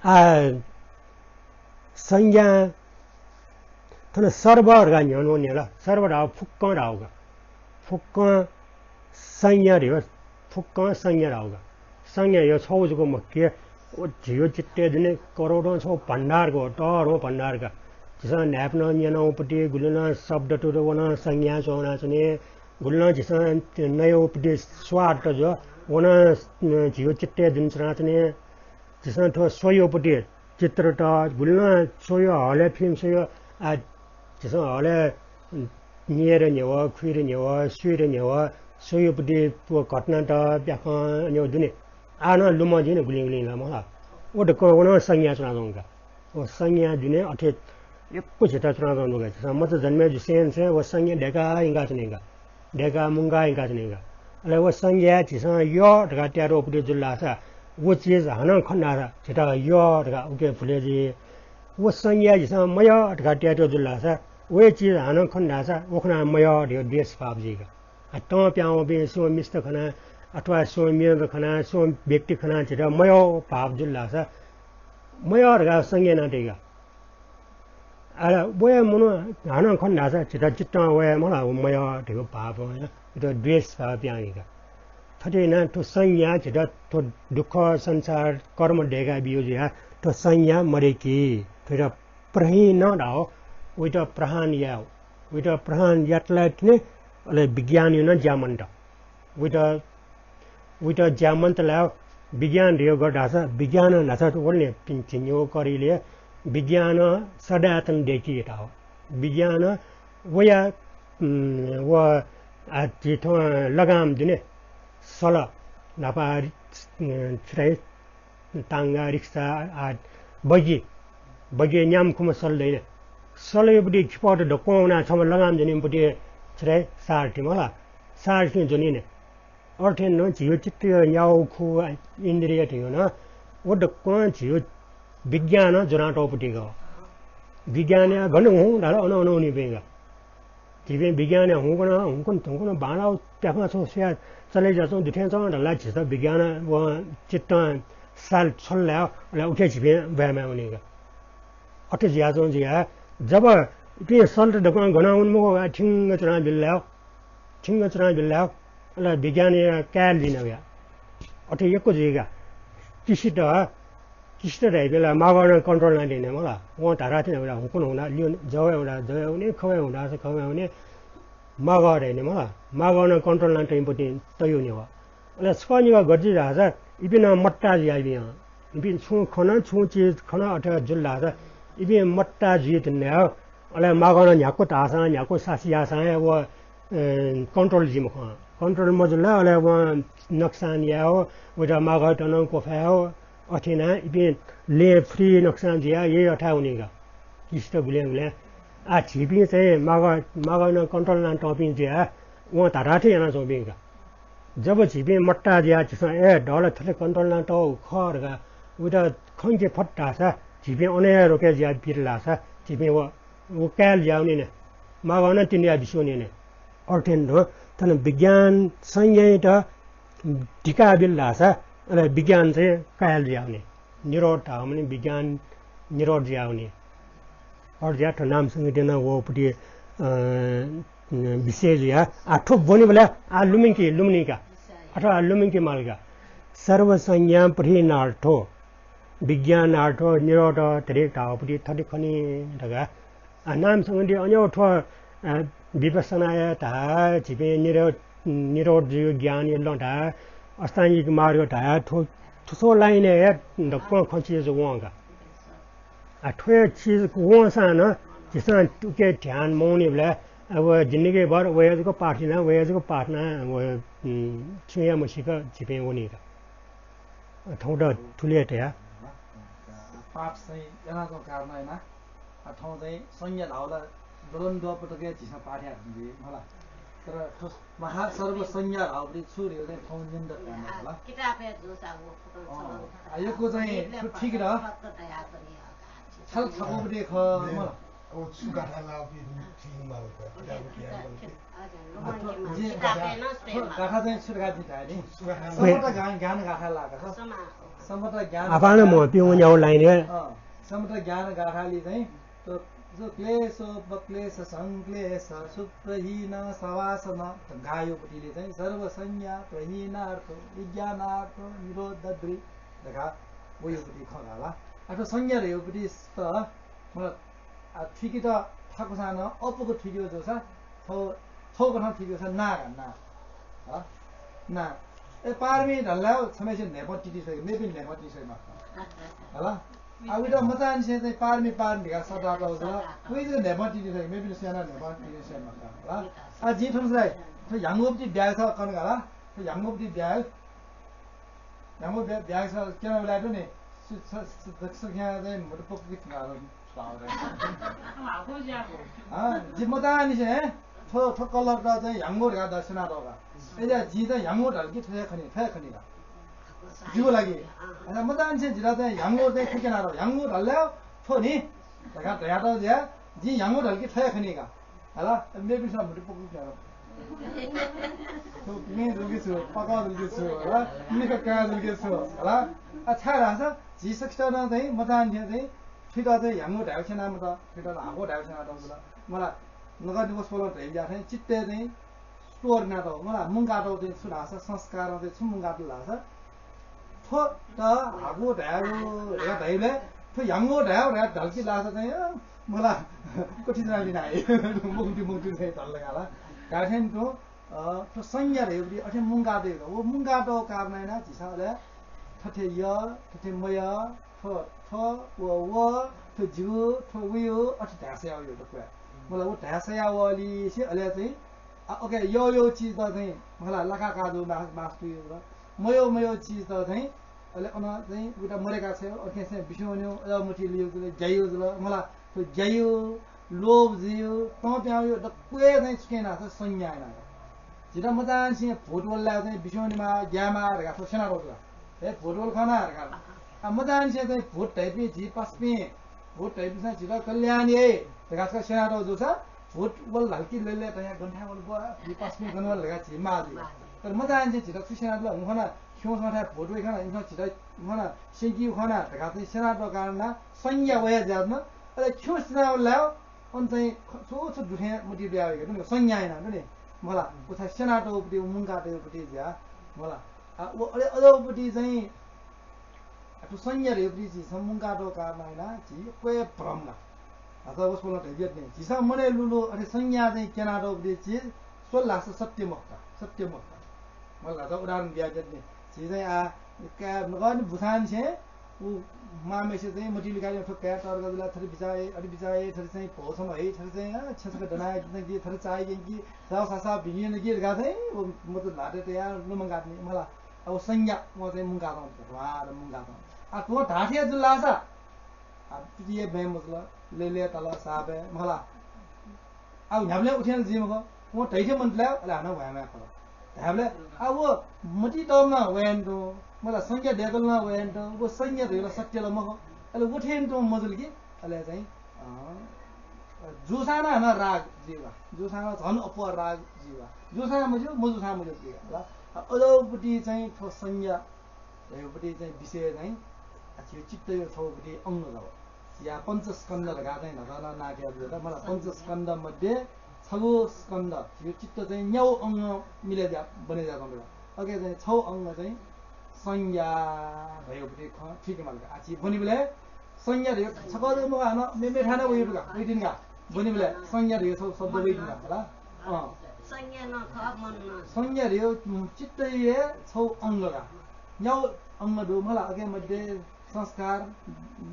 आ, संज्ञा थन सर्व धकाः न्ह्यःने वने ला। सर्व धाउ फुक्कं धाउ का। फुक्कं संज्ञा धयो, फुक्कं संज्ञा धाउ का। संज्ञा यो छौ जक मखु कि, व झीयो चित्तय् दुने करोडौं छौ भण्डार का, तःधंगु भण्डार का। झीसं न्हाय्पनं न्यनाउपट्टि गुलिनं शब्द तुत व नं संज्ञा च्वनाच्वने, गुलिनं झीसं नयाउपट्टि स्वाद त ज्व, व नं झीयो चित्तय् दुने च्वनाच्वने। झीसं थ्व स्वयोपट्टि चित्र त गुलिनं स्वयो, हलय् फिल्म स्वयो, आ, झीसं हलय् न्यय् न्ह्यः, खुइर न्ह्यः, सुइर न्ह्यः, स्वयोपट्टि व घटना त प्याखं न्ह्यः दुने। आः नं लुमं जुइ नि गुलिं गुलिं ला मला। व दक्वं व नं संज्ञा च्वनाच्वंगु का। व संज्ञा दुने अथे यक्व झीत च्वनाच्वंगु का। झीसं मचा जन्मे जुसेंनिसें व संज्ञा दय्काः यंकाच्वनीगु का। दय्काः मुंकाः यंकाच्वनीगु का। अले व संज्ञा झीसं यः धकाः तयातःगु जुल धाःसा, व चिज हानं खन धाःसा, झीत यः धकाः उके भुले जुइ। व संज्ञा झीसं मयः धकाः तयातःगु जुल धाःसा, व चिज हानं खन धाःसा, व खनाः मयः धयो द्वेष भाव जुइ का। आ, तं पिहां वंपिं सुं मिस्त खनाः, अथवा सुं मियंक खनाः, सुं व्यक्ति खनाः झीत मयः भाव जुल धाःसा, मयः धकाः संज्ञा याना तइ का। अले वया मनू हानं खन धाःसा झीत चित्तं वये मला, व मयः धयो भाव, झीत द्वेष भाव पिहां वइ का। थथे यानाः थ्व संज्ञा झीत थ्व दुःख संसार कर्म दय्का बियो जुया थ्व संज्ञा मदय्की। थ्वइत प्रहीण धाउ, वइत प्रहाण याउ। वइत प्रहाण यात ला तिनि अले विज्ञानयो नं ज्यामन्त। वइत, वइत ज्यामन्त ला विज्ञान धयो गथे धाःसा, विज्ञान धाःसा वने पिं झिंन्यू करिले विज्ञान सदायतन दय्की धाउ। विज्ञान वया, उम्, व, आ, झी थ्व लगाम दुने, सल, न्हापा, उम्, छु धाइ, तांगा, रिक्सा, आ, बगि, बगिया न्याम्ह खुम्ह सल दइने। सलयोपट्टि खिपःत दक्वं वनाः छम्ह लगाम दुनेपट्टि छु धाइ, सारथि मला, सारथि ज्वनीने। अथे नं झीयो चित्तयो न्याउ खु इन्द्रिय धयो नं व दक्वं झीयो विज्ञानं ज्वनातःपट्टि का। विज्ञानया गन हुँ धाल अन अन हुनिपिं का। झीपिं विज्ञानया हुँकन, हुँकन, हुँकन बांलाउ प्याखं छौ स्वया चले जुयाच्वं दुथें च्वं धाल ला झीत विज्ञान व चित्तं साल छ्वल ला, अले उके झीपिं ब्वाय् माये वनी का। अथे जुयाच्वं जुया जब इपिं सलत दक्वं गनं वने मखु का, ठिंग च्वना बिल ला, ठिंग च्वना बिल ला, अले विज्ञानया काय् लिना वया। अथे यक्व जुइका। किसित, किसित धाइबेला मागः नं control याना तइने मला। वं धारा थिने वला, हुँकन हुँदा, लियो, जवय् हुँदा, जवय् हुने, खवय् हुँदा, खवय् हुने, मागः धाइने मला। मागः नं control याना तइपति तयुने वा। अले छकः निगः गथे धाःसा, इपिं नं मत्ता जुयाबिं। इपिं छुं खन, छुं चिज खन, अथे जुल धाःसा, इपिं मत्ता जुइ धुन। अले मागः नं न्ह्याक्व धाःसां, न्ह्याक्व सासि याःसां हे व, ए, control जुइ मखु। Control मजुल, अले वं नोक्सान यायेव, वइत मागःत नं क्वफायेव, अथे यानाः इपिं लँय् free नक्सां जुयाः यःथाय् वनी का। किसित गुलें गुलें। आ, झीपिं चाहिँ माग, मागं नं control यानातःपिं जुयाः वं धाःथाय् थें यानाच्वंपिं का। जब झीपिं मत्ता जुयाः झीसं, ए, दल थथे control यानातःगु खः धकाः उइत खंके फत धाःसा, झीपिं अन हे रोके जुयाः बित धाःसा, झीपिं व, व कायल जुयावनी ने। मागं नं तिनि जुयाः बिस्युं वनी ने। अथे नं थन विज्ञान संज्ञायात धिका बिल धाःसा, अले विज्ञान चाहिँ कायल जुयावनी। निरोध धाःगु मनि विज्ञान निरोध जुयावनी। अथे जुयाः थ्व नाम संगीत नं वःपट्टि, अ, विषय जुयाः, आ, थ्व ब्वनीबलय् आ लुमंके, लुमनी का। अथवा आ लुमंके माल का। सर्वसंज्ञा प्रहीणार्थो, विज्ञानार्थो निरोध धरे धाःपट्टि थथे खनी धकाः। आ, नाम संगीत अन्यौ थ्व, अ, विपश्यनाया धाः, झीपिं निरो-, निरोध जुइगु ज्ञान यलं धाः, अष्टाङ्गिक मार्ग धाः, थ्व, थ्व line-य् हे दक्वं खँ चिज वं का। आ, थ्व हे चिज वंसां नं झीसं उके ध्यान मवनीबलय् अब जिन्दगीभर वया जक पाठ याना, वया जक पाठ याना, व, उम्, छुं हे मसीक झीपिं वनी का। थौं त थुलि हे धया। पाठ चाहिँ यानाच्वंगु कारणं यानाः, आ, थौं चाहिँ संज्ञा धाःगु ला द्वलंद्वःपतक हे झीसं पाठ याये धुंकी मला। तर थ्व महासर्वसंज्ञा धाःगु छु धइगु चाहिँ थौं न्यने दत धाःसा मला। किताबय् जूसा व फोटो अँ। छगू आ, यक्व चाहिँ थ्व ठीक दु। छाय् छकूपट्टि खः मला। अब छु गाथा लाःपिं ठीक माल का, किताब किया माल का। हजुर, आ, थ्व लुमंके माल। जे किताबय् नं स्वये थ्व माल। गाथा चाहिँ छु धकाः जिं धाये नि। छु गाथा लाः? समता ज्ञान, ज्ञान गाथा लाः का। समा- समता ज्ञान आपानं गाथा। म पिउँ न्याउ line-य्। अँ, समता ज्ञान गाथालि चाहिँ त-, जो क्लेशोपक्लेशसंक्लेशसुप्रहीनसवासनघायोपतिले चाहिँ सर्वसंज्ञा प्रहीणार्थो विज्ञानार्थो निरोधद्रि धकाः वयोपति खँ धाला। अथवा संज्ञा धयोपति त, मतलब, आ, थुइकेत थाकुसां नं अपुक थुइके जूसा थौ, थौ कथं थुइके जूसा ना का, ना। हँ? ना। ए, पारमी धाल ला, छम्हेसिन न्हाय्पं तिति सइ, मेपिं न्हाय्पं तिति सइ मखु। हला? आ, उइत मचांनिसें चाहिँ पारमी, पारमी धकाः सदातः जुल। उइ जक न्हाय्पं तिनि सइ, मेपिं स्वयाः न्हाय्पं तिनि सइ मखु। हला? आ, जिं थन सदाइ, थ्व ह्याङ्गुपति ब्याग छ कन का ला? थ्व ह्याङ्गुपति ब्याग। ह्याङ्गु ब्या-, ब्याग छ, क्यनाबलय् दु नि। सु-, स-, स-, स-, स-, चाहिँ मत पक्की थुनार। हँ, जि मचांनिसें थ्व, थ्व colour त चाहिँ ह्याङ्गु धकाः द स्यनातः का। अय्‌सा जिं चाहिँ ह्याङ्गु धाल कि थ्व हे खनी, थ्व हे खनी का। जिगु लागि। अय्‌सा मचांनिसें जितः चाहिँ ह्याङ्गु चाहिँ थुइके यानातः। ह्याङ्गु धाल ला थ्व नि धकाः धयातः जुया, जिं ह्याङ्गु धाल कि थ्व हे खनी का। हला, मेपिन्सं मत पक्की थुनार। थ्व पिं जुल कि छु, पकः जुल कि छु, हला, मिखा काय् जुल कि छु, हला। आ, छाय् धाःसा झी सकसितं नं चाहिँ मचांनिसें चाहिँ थुइत चाहिँ ह्याङ्गु धायेगु स्यना मत, थुइत ला हागु धायेगु स्यनातः जुल। मला, नगद वसपोलं धयाबिज्याःथें चित्तय् चाहिँ store यानातःगु, मला, मुंकातःगु चाहिँ छु धाःसा, संस्कारं चाहिँ छु मुंकातल धाःसा, थ्व त हागु धायेगु धकाः धाइबलय् थ्व ह्याङ्गु धायेगु धकाः धाल कि धाःसा चाहिँ, अ, मला, कथि जना लिना है। मखुति मखुति चाहिँ धाल का ला। धाःथें तुं, अ, थ्व संज्ञा धयोपति अथे मुंकातःगु का। व मुंकातःगु कारणं यानाः झीसं अले थथे य, थथे मय, थ्व, थ्व, व, व, थ्व जिगु, थ्व उयु, अथे धाये सयावःगु दक्व हे। मला, व धाये सयावःलिसे अले चाहिँ, आ, OK, यःयःगु चिजत चाहिँ, मला, लाका काजु मास, मास तुयु जुल। मयःगु, मयःगु चिजत चाहिँ, अले अन चाहिँ उइत मदय्‌का छ्वयेगु, अथे चाहिँ बिस्युं वनेगु, अले मतिइ लिउ जुल, ज्यायु जुल, मला, थ्व ज्यायु, लोभ जुयु, तं प्यायु, दक्व हे चाहिँ छुकिं यानाः संज्ञा यानाः। झीत मचांनिसें भूत वल ला चाहिँ बिस्युं वनेमाः, ज्यायेमाः धकाः थ्व स्यनातःगु जुल। हे, भूत वल खना धकाः। आ, मचांनिसें चाहिँ भूत धइपिं झी पासापिं, भूत धइपिन्सं झीत कल्याण याइ धकाः छकः स्यनातःगु जूसा, भूत वल धाल कि लय्‌लय् तयाः गन थाय् वल बुवा, झी पासापिं गन वल धकाः झी माः जुइ। तर मचांनिसें झीत छु स्यनातल, हुँ खना, खिउँसं थाय् भूत वइ खना, इमिसं झीत हुँ खना, स्यंकी खना धकाः चाहिँ स्यनातःगु कारणं संज्ञा वया जुयाच्वन। अले खिउँ सिनावल ला, अन चाहिँ छु छु दुथें मतिइ ल्हुयावइगु दु नि, संज्ञा यानाः दु नि। मला, व छाय् स्यनातःगुपति, व मुंकातःगुपति जुया। मला, आ, व अले अजःगुपति चाहिँ, आ, थ्व संज्ञा धयोपति झीसं मुंकातःगु कारणं यानाः झी क्वय् भ्रम ला। आ, त वसपोलं धयाबिज्यात नि। झीसं मनय् लुलु अथे संज्ञा चाहिँ क्यनातःगुपति चिज स्वल धाःसा सत्य मखु का, सत्य मखु का। मला, त उदाहरण बियाबिज्यात नि। झी चाहिँ आ, काय् नगनि बुसांनिसें उ मांम्हेसित चाहिँ मतिइ लुइकाः थ्व काय् तःधंगु जुल, थथे बिचाः याइ, अथे बिचाः याइ, थथे चाहिँ भौ छम्ह हइ, थथे चाहिँ, अ, छेँ छकः दना यंकी, थथे चाय् यंकी, साव सासा भिंकी धकाः चाहिँ व मत ल्हातय् तयाः लुमंकातःगु नि, मला। अब संज्ञा वं चाहिँ मुंकातःगु, ध्वार मुंकातःगु। आ, थ्वं धाःथें जुल धाःसा, आ, पितिए बँय् मजुल, लय्‌लय् ताल, साप हे मला। आ, न्ह्याबलें उठें जुइ मखु, थ्वं धइथें मन्त ला, अले हानं ह्वाँय् ह्वाँय् खल। धायेबलय्, आ, व मतिइ तःम्ह नं वयानि तुं, मला, संज्ञा दय्‌कल नं वयानि तुं, व संज्ञा धइगु ला सत्य ला मखु। अले व थें तुं मजुल कि, अले चाहिँ, अँ, जूसां नं हानं राग जुइ वा, जूसां नं झन अप्वः राग जुइ वा, जूसां मज्यू, मजूसां मज्यू जुइ वा। आ, अले उबलय् चाहिँ थ्व संज्ञा धइगु चाहिँ विषय चाहिँ, आ, झीगु चित्तया छगू पति अंग खः। या पञ्चस्कन्ध धकाः चाहिँ न्हापा नं नां कयाबिल। मला, पञ्चस्कन्ध मध्ये छगू स्कन्ध, झीगु चित्त चाहिँ न्यागू अंग मिले जुया, बने जुयाच्वंगु दु। अके चाहिँ छगू अंग चाहिँ संज्ञा धइगु पति खँ थुइके माल का। आ, झी ब्वनीबलय् संज्ञा धइगु छकः जक मखु, हानं मे-, मेथाय् नं वइ धुंकाः, वइतिनि का। ब्वनीबलय् संज्ञा धइगु छगू शब्द वइतिनि का, होला? अँ। संज्ञा नं खः, मन नं। संज्ञा धइगु, उम्, चित्तया छगू अंग का। न्यागू अंग दु, मला, अके मध्ये संस्कार,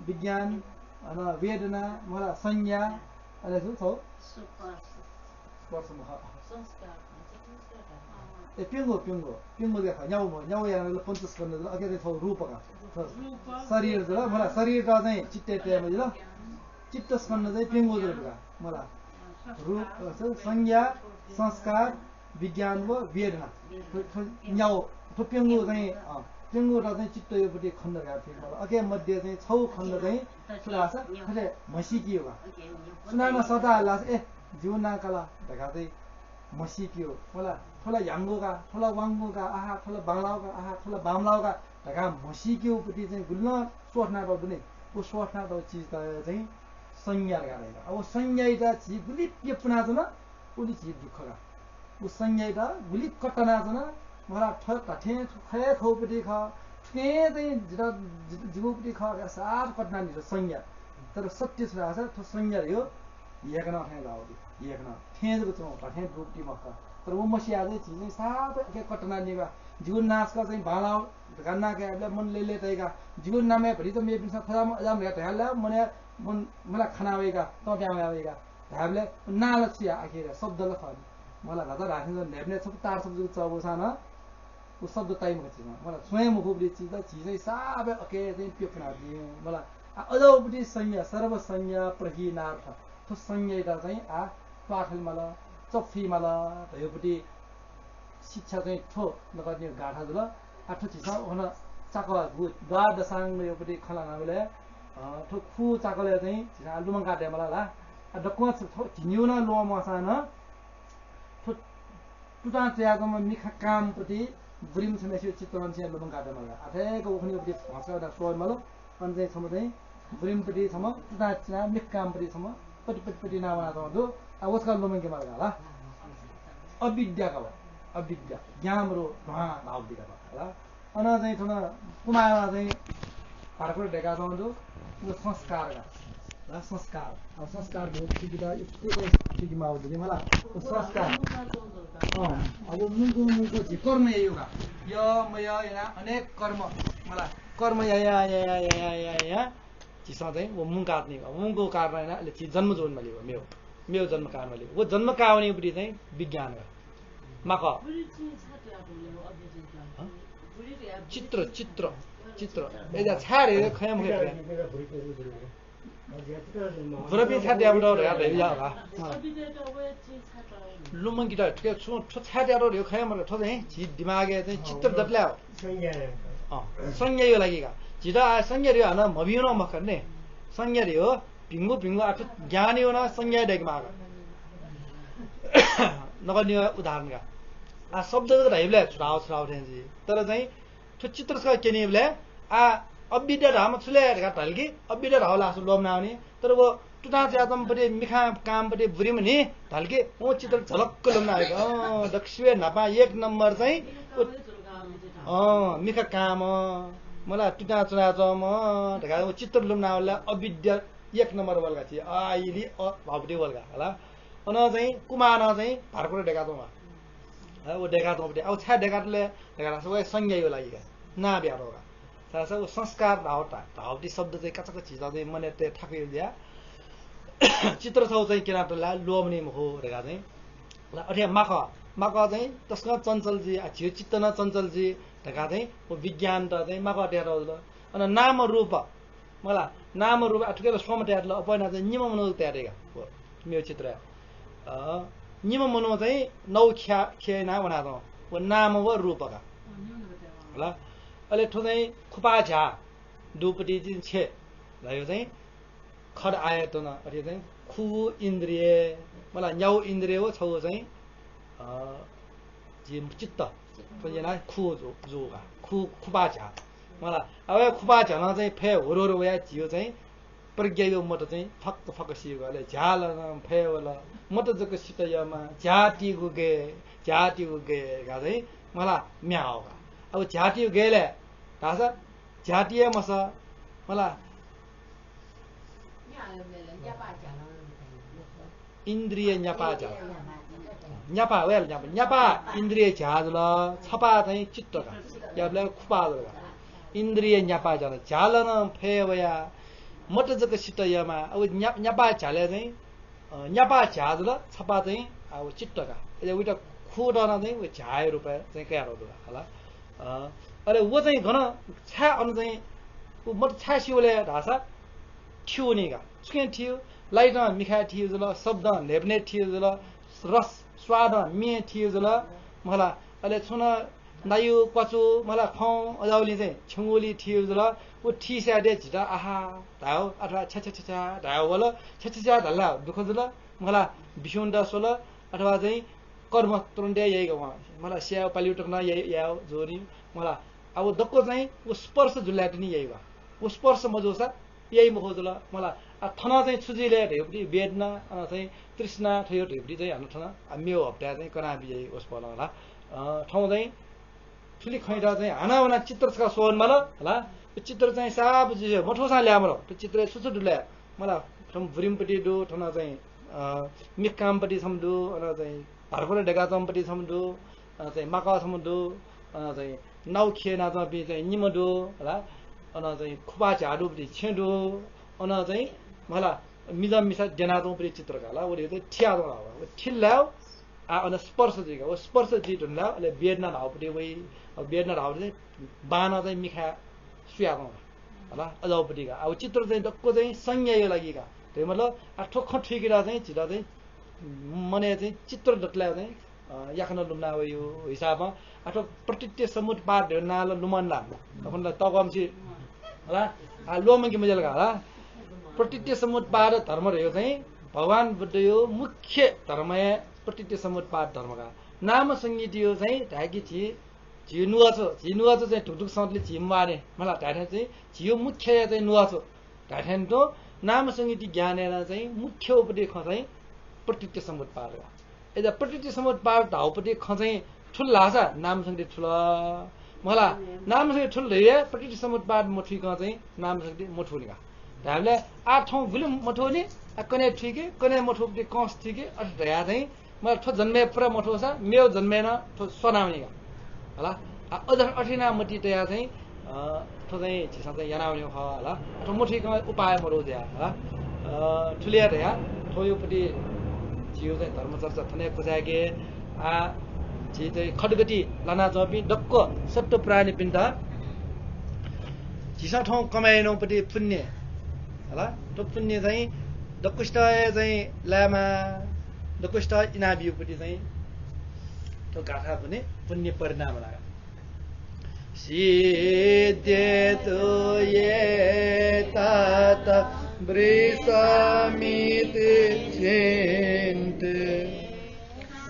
विज्ञान, अन वेदना, मला, संज्ञा, अले छु छगू? स्पर्श। स्पर्श मखु। संस्कार। ए, प्यंगू, प्यंगू, प्यंगू देखा, न्यागू मखु, न्यागू याना पञ्चस्कन्ध जुल, अके चाहिँ छगू रूप का। रूप। शरीर जुल, मला, शरीरत चाहिँ चित्तय् तये मजिल। चित्तस्कन्ध चाहिँ प्यंगू जुल का, मला। रूप, अ, संज्ञा, संस्कार, विज्ञान व वेदना। थ्व, थ्व न्यागू, थ्व प्यंगू चाहिँ, अँ, प्यंगूत चाहिँ चित्तया पति खण्ड धकाः थुइके माल। अके मध्ये चाहिँ छगू खण्ड चाहिँ छु धाःसा, थथे म्हसीकेगु का। सुनानं सःता हाल धाःसा, ए, जिगु नां का ला धकाः चाहिँ म्हसीकेगु। मला, थ्व ला ह्याउँगु का, थ्व ला वाउँगु का, आहा, थ्व ला बांलाःगु का, आहा, थ्व ला बांमलाःगु का धकाः म्हसीकेगु पति चाहिँ गुलिं नं स्वथनातःगु दु नि, व स्वथनातःगु चिजत चाहिँ संज्ञा धकाः धाइ का। अब संज्ञायात झी गुलि प्यपुनाच्वन, उलि झी दुःख का। व संज्ञायात गुलि कट्टनाच्वन, मला, थ्व धात्थें थ्व खः हे खःगु पति खः, थुकिं चाहिँ जितः, जि-, जिगु पति खः धकाः साप कट्टनादी थ्व संज्ञा। तर सत्य छु धाःसा थ्व संज्ञा धइगु एक नं थें धाःगु दु, एक नं थें जक च्वं, धात्थें दुगु पति मखु का। तर व मसियाः चाहिँ झी चाहिँ साप अके कट्टनादी का। जिगु नां छकः चाहिँ बांलाः धकाः नां कायेबलय् मन लय्‌लय् तइ का। जिगु नामय् भतिचा मेपिन्सं थज्याःम्ह अज्याःम्ह धकाः धयाबलय् मनय्, मन, मला, खना वइ का, तं प्याहां वया वइ का। धायेबलय् नां ला छु या, आखिर शब्द ला खः नि। मला, न्हापा धाःथें न्हाय्‌पनय् छपु तार छपु जक चःबूसां नं व शब्द ताइ मखु झीसं। मला, छुं हे मखुगु पति चिज, झी चाहिँ साप हे अके चाहिँ प्यपुनादी। मला, आ, अज्याःगु पति संज्ञा, सर्वसंज्ञा प्रहीनार्थ। थ्व संज्ञायात चाहिँ आ त्वाः थले माल, चफुइ माल धइगु पति शिक्षा चाहिँ थ्व नकतिनि गाथा जुल। आ, थ्व झीसं अन चाकःगु द्वादशाङ्गया पति खँ ल्हानाबलय्, अ, थ्व खू चाकलय् चाहिँ झीसं आ लुमंका दयेमाल ला। आ, दक्वं छ-, थ्व झिंनिगू नं ल्वःमंसां नं थ्व तुतां च्वयाच्वंम्ह मिखा कांम्ह पति बुरिम छम्हय्‌सिगु चित्त नं छिं लुमंका दयेमाल। आ, थय्‌क उखुन्हु पति भचा वनाः स्वयेमाल। अन चाहिँ छम्ह चाहिँ बुरिम पति छम्ह, तुतां च्वनाः मिखा कांम्ह पति छम्ह, पति, पति, पति नां वनाच्वंगु दु। आ, व छकः लुमंके माल का ला। अविद्या का व, अविद्या, ज्ञान मरु ध्वां धाःगु पति का ला। अन चाहिँ थन कुमारं चाहिँ भार्गव दय्‌काच्वंगु दु, व संस्कार का। ला संस्कार। अब संस्कार दु, ठीक का, यति चाहिँ ठीक माउ दु नि मला। व संस्कार। अँ, अब मुंकु, मुंकु झी कर्म याइगु का। य, मय, याना अनेक कर्म, मला, कर्म या, या, या, या, या, या, या, या। झीसं चाहिँ व मुंकात नि, मुंगु कारणं याना अले झी जन्म जुइ माली व, मेव, मेव जन्म काः माली। व जन्म काः वनीगु पति चाहिँ विज्ञान का। माखः। हँ? चित्र, चित्र, चित्र। ए, जा, छाय् रे, खया मखु। बुरापिं छाय् त्याबुत धया धया जा ला। लुमंकेत थुके छु, थ्व छाय् त्याबुत धया खया मखु, थ्व चाहिँ झी दिमागय् चाहिँ चित्र दतले हो। अँ, संज्ञाया लागि का। झीत आ संज्ञा धया हानं मभिं नं मखु नि। संज्ञा धया भिंगु भिंगु आ थ्व ज्ञानया नं संज्ञा दय्‌के माः का। नकतिनि उदाहरण का। आ शब्द जक धाइबलय् छुटाव छुटाव थें जुइ। तर चाहिँ थ्व चित्र छकः क्यनीबलय् आ अविद्या धाःम्ह छु ले धकाः धाल कि अविद्या धाःगु ला ल्वःमनावनी। तर व तुतां च्वयाच्वंम्ह पति मिखा कांम्ह पति बुरिम नि धाल कि व चित्र झलक्क ल्वःमनावनी। अँ, दक्वसिबय् न्हापां एक नम्बर चाहिँ व, अँ, मिखा कांम्ह, मला तुतां च्वनाच्वंम्ह धकाः व चित्र ल्वःमनावल ला अविद्या एक नम्बर वल का झी। आ, इलि अ, भाव पति वल का, हला। अन चाहिँ कुमारं चाहिँ भार्गव दय्‌काच्वंगु का। अ, व दय्‌काच्वंगु पति, आ, व छाय् दय्‌कातले धकाः धाःसा व संज्ञाया लागि का। नां बियातःगु का। धाःसा व संस्कार धाःगु धा-, धाःगु पति शब्द चाहिँ काचाक्क झीत चाहिँ मनय् तये थाकुइ जुया। चित्र छगू चाहिँ क्यनातल ला ल्वःमनी मखु धकाः चाहिँ। ला अथे माखः, माखः चाहिँ तसकं चञ्चल जुइ, आ, झीगु चित्त नं चञ्चल जुइ धकाः चाहिँ व विज्ञानत चाहिँ माखः तयातःगु जुल। अन नाम रूप, मला, नाम रूप, आ, थुके ला स्वम्ह तयातल, अप्वः याना चाहिँ निम्ह मनू तयातल का। व मेगु चित्र। अ, निम्ह मनू चाहिँ नौ ख्या, ख्यः याना वनाच्वं। व नाम व रूप का। होला। अले थ्व चाहिँ खुपाः झ्याः दुपट्टि चाहिँ छेँ धयो चाहिँ खड्ग आयतन, अथे चाहिँ खु इन्द्रिय, मला, न्यागू इन्द्रिय व छगू चाहिँ, अ, झी चित्त, थ्व याना खु जू, जू का, खु, खुपाः झ्याः। मला, अब खुपाः झ्यालं चाहिँ फय् हुरहुर वया झीगु चाहिँ प्रज्ञाया मत चाहिँ फक्क फक्क सिइगु। अले झ्यालं फय् वल, मत जक सित यःम्ह, झ्याः तीगु गय्, झ्याः तीगु गय् का चाहिँ, मला, म्ये हाः का। अब झ्याः तीगु गय् ले धाःसा झ्याः ती हे मसः, मला, इन्द्रिय न्यापाः झ्याः। न्यापाः, वया ला न्यापाः। न्यापाः इन्द्रिय झ्याः जुल, छपाः चाहिँ चित्त का। याबलय् खुपाः जुल का। इन्द्रिय न्यापाः झ्याः जुल। झ्यालं फय् वया, मत जक सित यःम्ह। अब न्या-, न्यापाः झ्यालय् चाहिँ, अ, न्यापाः झ्याः जुल, छपाः चाहिँ, अ, व चित्त का। अले उइत खुदँ चाहिँ व झ्याःया रूपय् चाहिँ कयातःगु दु का, हला। अ, अले व चाहिँ गन छाय् अन चाहिँ व मत छाय् सिउ ले धाःसा थ्यू नि का। छुकिं थ्यू, लाइटं मिखाय् थ्यू जुल, शब्दं न्ह्यःने थ्यू जुल, रस स्वादं म्यें थ्यू जुल, मला। अले छुं नायु क्वाचु, मला, खं अजाउलिं चाहिँ छ्यंगुलिं थ्यू जुल। व थीसाय् दे झीत आहा धायेगु अथवा छ्या छ्या छ्या छ्या धायेगु वल, छ्या छ्या छ्या धाल दुःख जुल, मला, बिस्युं द स्वल, अथवा चाहिँ कर्म तुरुन्त याइगु वं, मला, स्यायेगु पालि तक नं याइ, यायेगु ज्वनी, मला। अब दक्व चाहिँ व स्पर्श जुल धाःसा तिनि याइगु। व स्पर्श मजूसा याइ मखु जुल, मला। आ, थन चाहिँ छु जुइ ले धइगुपट्टि वेदना, अन चाहिँ तृष्णा थ्व धइगुपट्टि चाहिँ हानं थन, आ, मेगु हप्ताय् चाहिँ कना बियाइ वसपोलं, हला। अ, थौं चाहिँ थुलि खँयात चाहिँ हानं वना चित्र छकः स्वः वनेमाल, हला। चित्र चाहिँ साफ जुइ मथूसां ल्याः मरु। थ्व चित्रय् छु छु दु ले, मला, थन बुरिमपट्टि दु, थन चाहिँ, अ, मिक्कामपट्टि छम्ह दु, अन चाहिँ भरभर ढेकाच्वंपट्टि छम्ह दु, अन चाहिँ माकः छम्ह दु, अन चाहिँ नाउ ख्यः यानाच्वंपिं चाहिँ निम्ह दु, हला। अन चाहिँ खुपाः झ्याः दुपट्टि छेँ दु, अन चाहिँ, मला, मिजं मिसा द्यनाच्वंपट्टि चित्र का, हला। व धइगु चाहिँ थियाच्वं, हला। व थिल धायेगु, आ, अन स्पर्श जुइ का, व स्पर्श जुइ धुन धायेगु, अले वेदना धाःगुपट्टि वइ। अब वेदना धाःगुपट्टि चाहिँ बाणं चाहिँ मिखाय् सुयाच्वं, हला, अजाउपट्टि का। अब चित्र चाहिँ दक्व चाहिँ संज्ञाया लागि का। धइगु मतलब, आ, थ्व खँ थुइकेत चाहिँ झीत चाहिँ मनय् चाहिँ चित्र दतले चाहिँ, अ, याकनं लुमना वइगु हिसाबं, आ, थ्व प्रतीत्य समुत्पाद धइगु नां ला लुमन ला। अखुन ला तःकःम्हसित, हला, आ, ल्वःमंके मज्याल का, हला। प्रतीत्य समुत्पाद धर्म धइगु चाहिँ भगवान बुद्धया मुख्य धर्म हे प्रतीत्य समुत्पाद धर्म का। नाम संज्ञितिया चाहिँ धायेकि झी झी नुगःछु, झी नुगःछु चाहिँ धुकधुक सन्तले झी म्वाःने, मला, धायेथें चाहिँ झीयो मुख्यया चाहिँ नुगःछु धायेथें तुं नाम संज्ञिति ज्ञानय् नं चाहिँ मुख्य उपदेश खँ चाहिँ प्रतीत्य समुत्पाद का। अय्‌सा प्रतीत्य समुत्पाद धाःगुपट्टि खँ चाहिँ थुल धाःसा नाम संज्ञिति थुल, मला। नाम संज्ञिति थुल धइगु हे प्रतीत्य समुत्पाद मथुइकं चाहिँ नाम संज्ञिति मथूनि का। धायेबलय् आ थौं गुलि मथूनि, आ कन्हय् थुइके, कन्हय् मथूपट्टि कंस थुइके, अथे धयाः चाहिँ मला, थ्व जन्मय् पुरा मथूसा मेगु जन्मय् नं थ्व स्वनावनी का। हला, आ, अझ अथे यानाः मतिइ तयाः चाहिँ, अ, थ्व चाहिँ झीसं चाहिँ यानावनी खः, हला। थ्व मथुइकं उपाय मदु जुया, हला। अ, थुलि हे धयाः थ्वयापट्टि झीयो चाहिँ धर्मचर्चा थन हे क्वचाय्‌के। आ, झी चाहिँ खड्गति लानाच्वंपिं दक्व सत्त्व प्राणीपिन्त झीसं थौं कमाय् यानागुपट्टि पुण्य, हला, थ्व पुण्य चाहिँ दक्वसित हे चाहिँ लायेमा, दक्वसित इनाबियुपट्टि चाहिँ थ्व गाथा पुण्य, पुण्य परिणाम लागा। सिद्ध्यतु ये तात वृषमिति चिन्ते।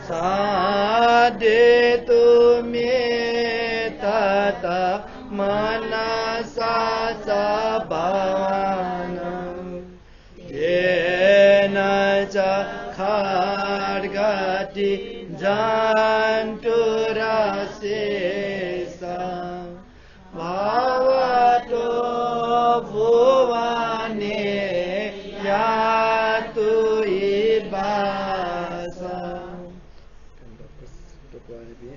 साध्यतु मे तात मनसा च भवान। येन च खड्गति जन्तुरशेष। भवतो भुवने यातु इबास।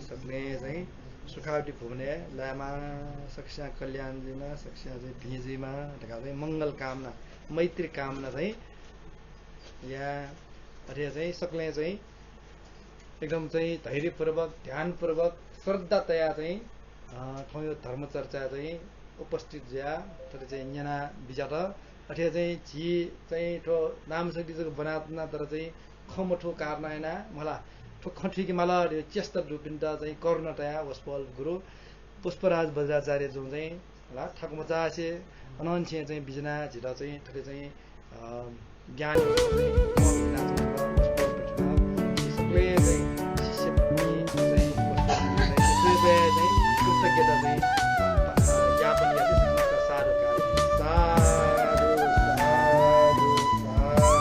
सकलें चाहिँ सुखावती भुवनय् लायेमा, सकसियां कल्याण जुइमा, सकसियां चाहिँ भिं जुइमा धकाः चाहिँ मंगल कामना, मैत्री कामना चाहिँ या। अथे चाहिँ सकलें चाहिँ एकदम चाहिँ धैर्यपूर्वक, ध्यानपूर्वक, श्रद्धा तया चाहिँ, अ, थौंयो धर्मचर्चा चाहिँ उपस्थित जुयाः थथे चाहिँ न्यना बिज्यात। अथे चाहिँ झी चाहिँ थ्व नामसक्ति जक ब्वनाच्वना, तर चाहिँ खँ मथू कारणं यानाः मला थ्व खँ थुइके माल धइगु चेष्टा दुपिन्त चाहिँ करुणा तयाः वसपोल गुरु पुष्पराज बज्राचार्यजुं चाहिँ ला थाकु मचासे अनंछेँ चाहिँ बिज्यानाः झीत चाहिँ थथे चाहिँ, अ, ज्ञान चाहिँ वसपोल गुरुजुं चाहिँ शिष्यपिं चाहिँ वसपोल गुरुजुं चाहिँ कृतज्ञता चाहिँ, अ, ज्ञापन यासें सकसितं साधुकार। साधु, साधु, साधु।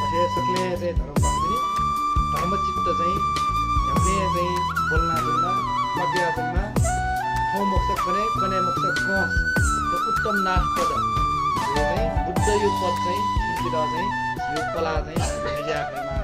अथे सकलें चाहिँ धर्म पाखेपिनि धर्मचित्त चाहिँ न्ह्याबलें चाहिँ ब्वलना जुल, मतिया जुल। थौं मखुसा कन्हय्, कन्हय् मखुसा कंस, थ्व उत्तम नाथ पद। थ्व चाहिँ बुद्धया पद चाहिँ छिकपिन्त चाहिँ झीगु कलाः चाहिँ बिज्याये फयेमा।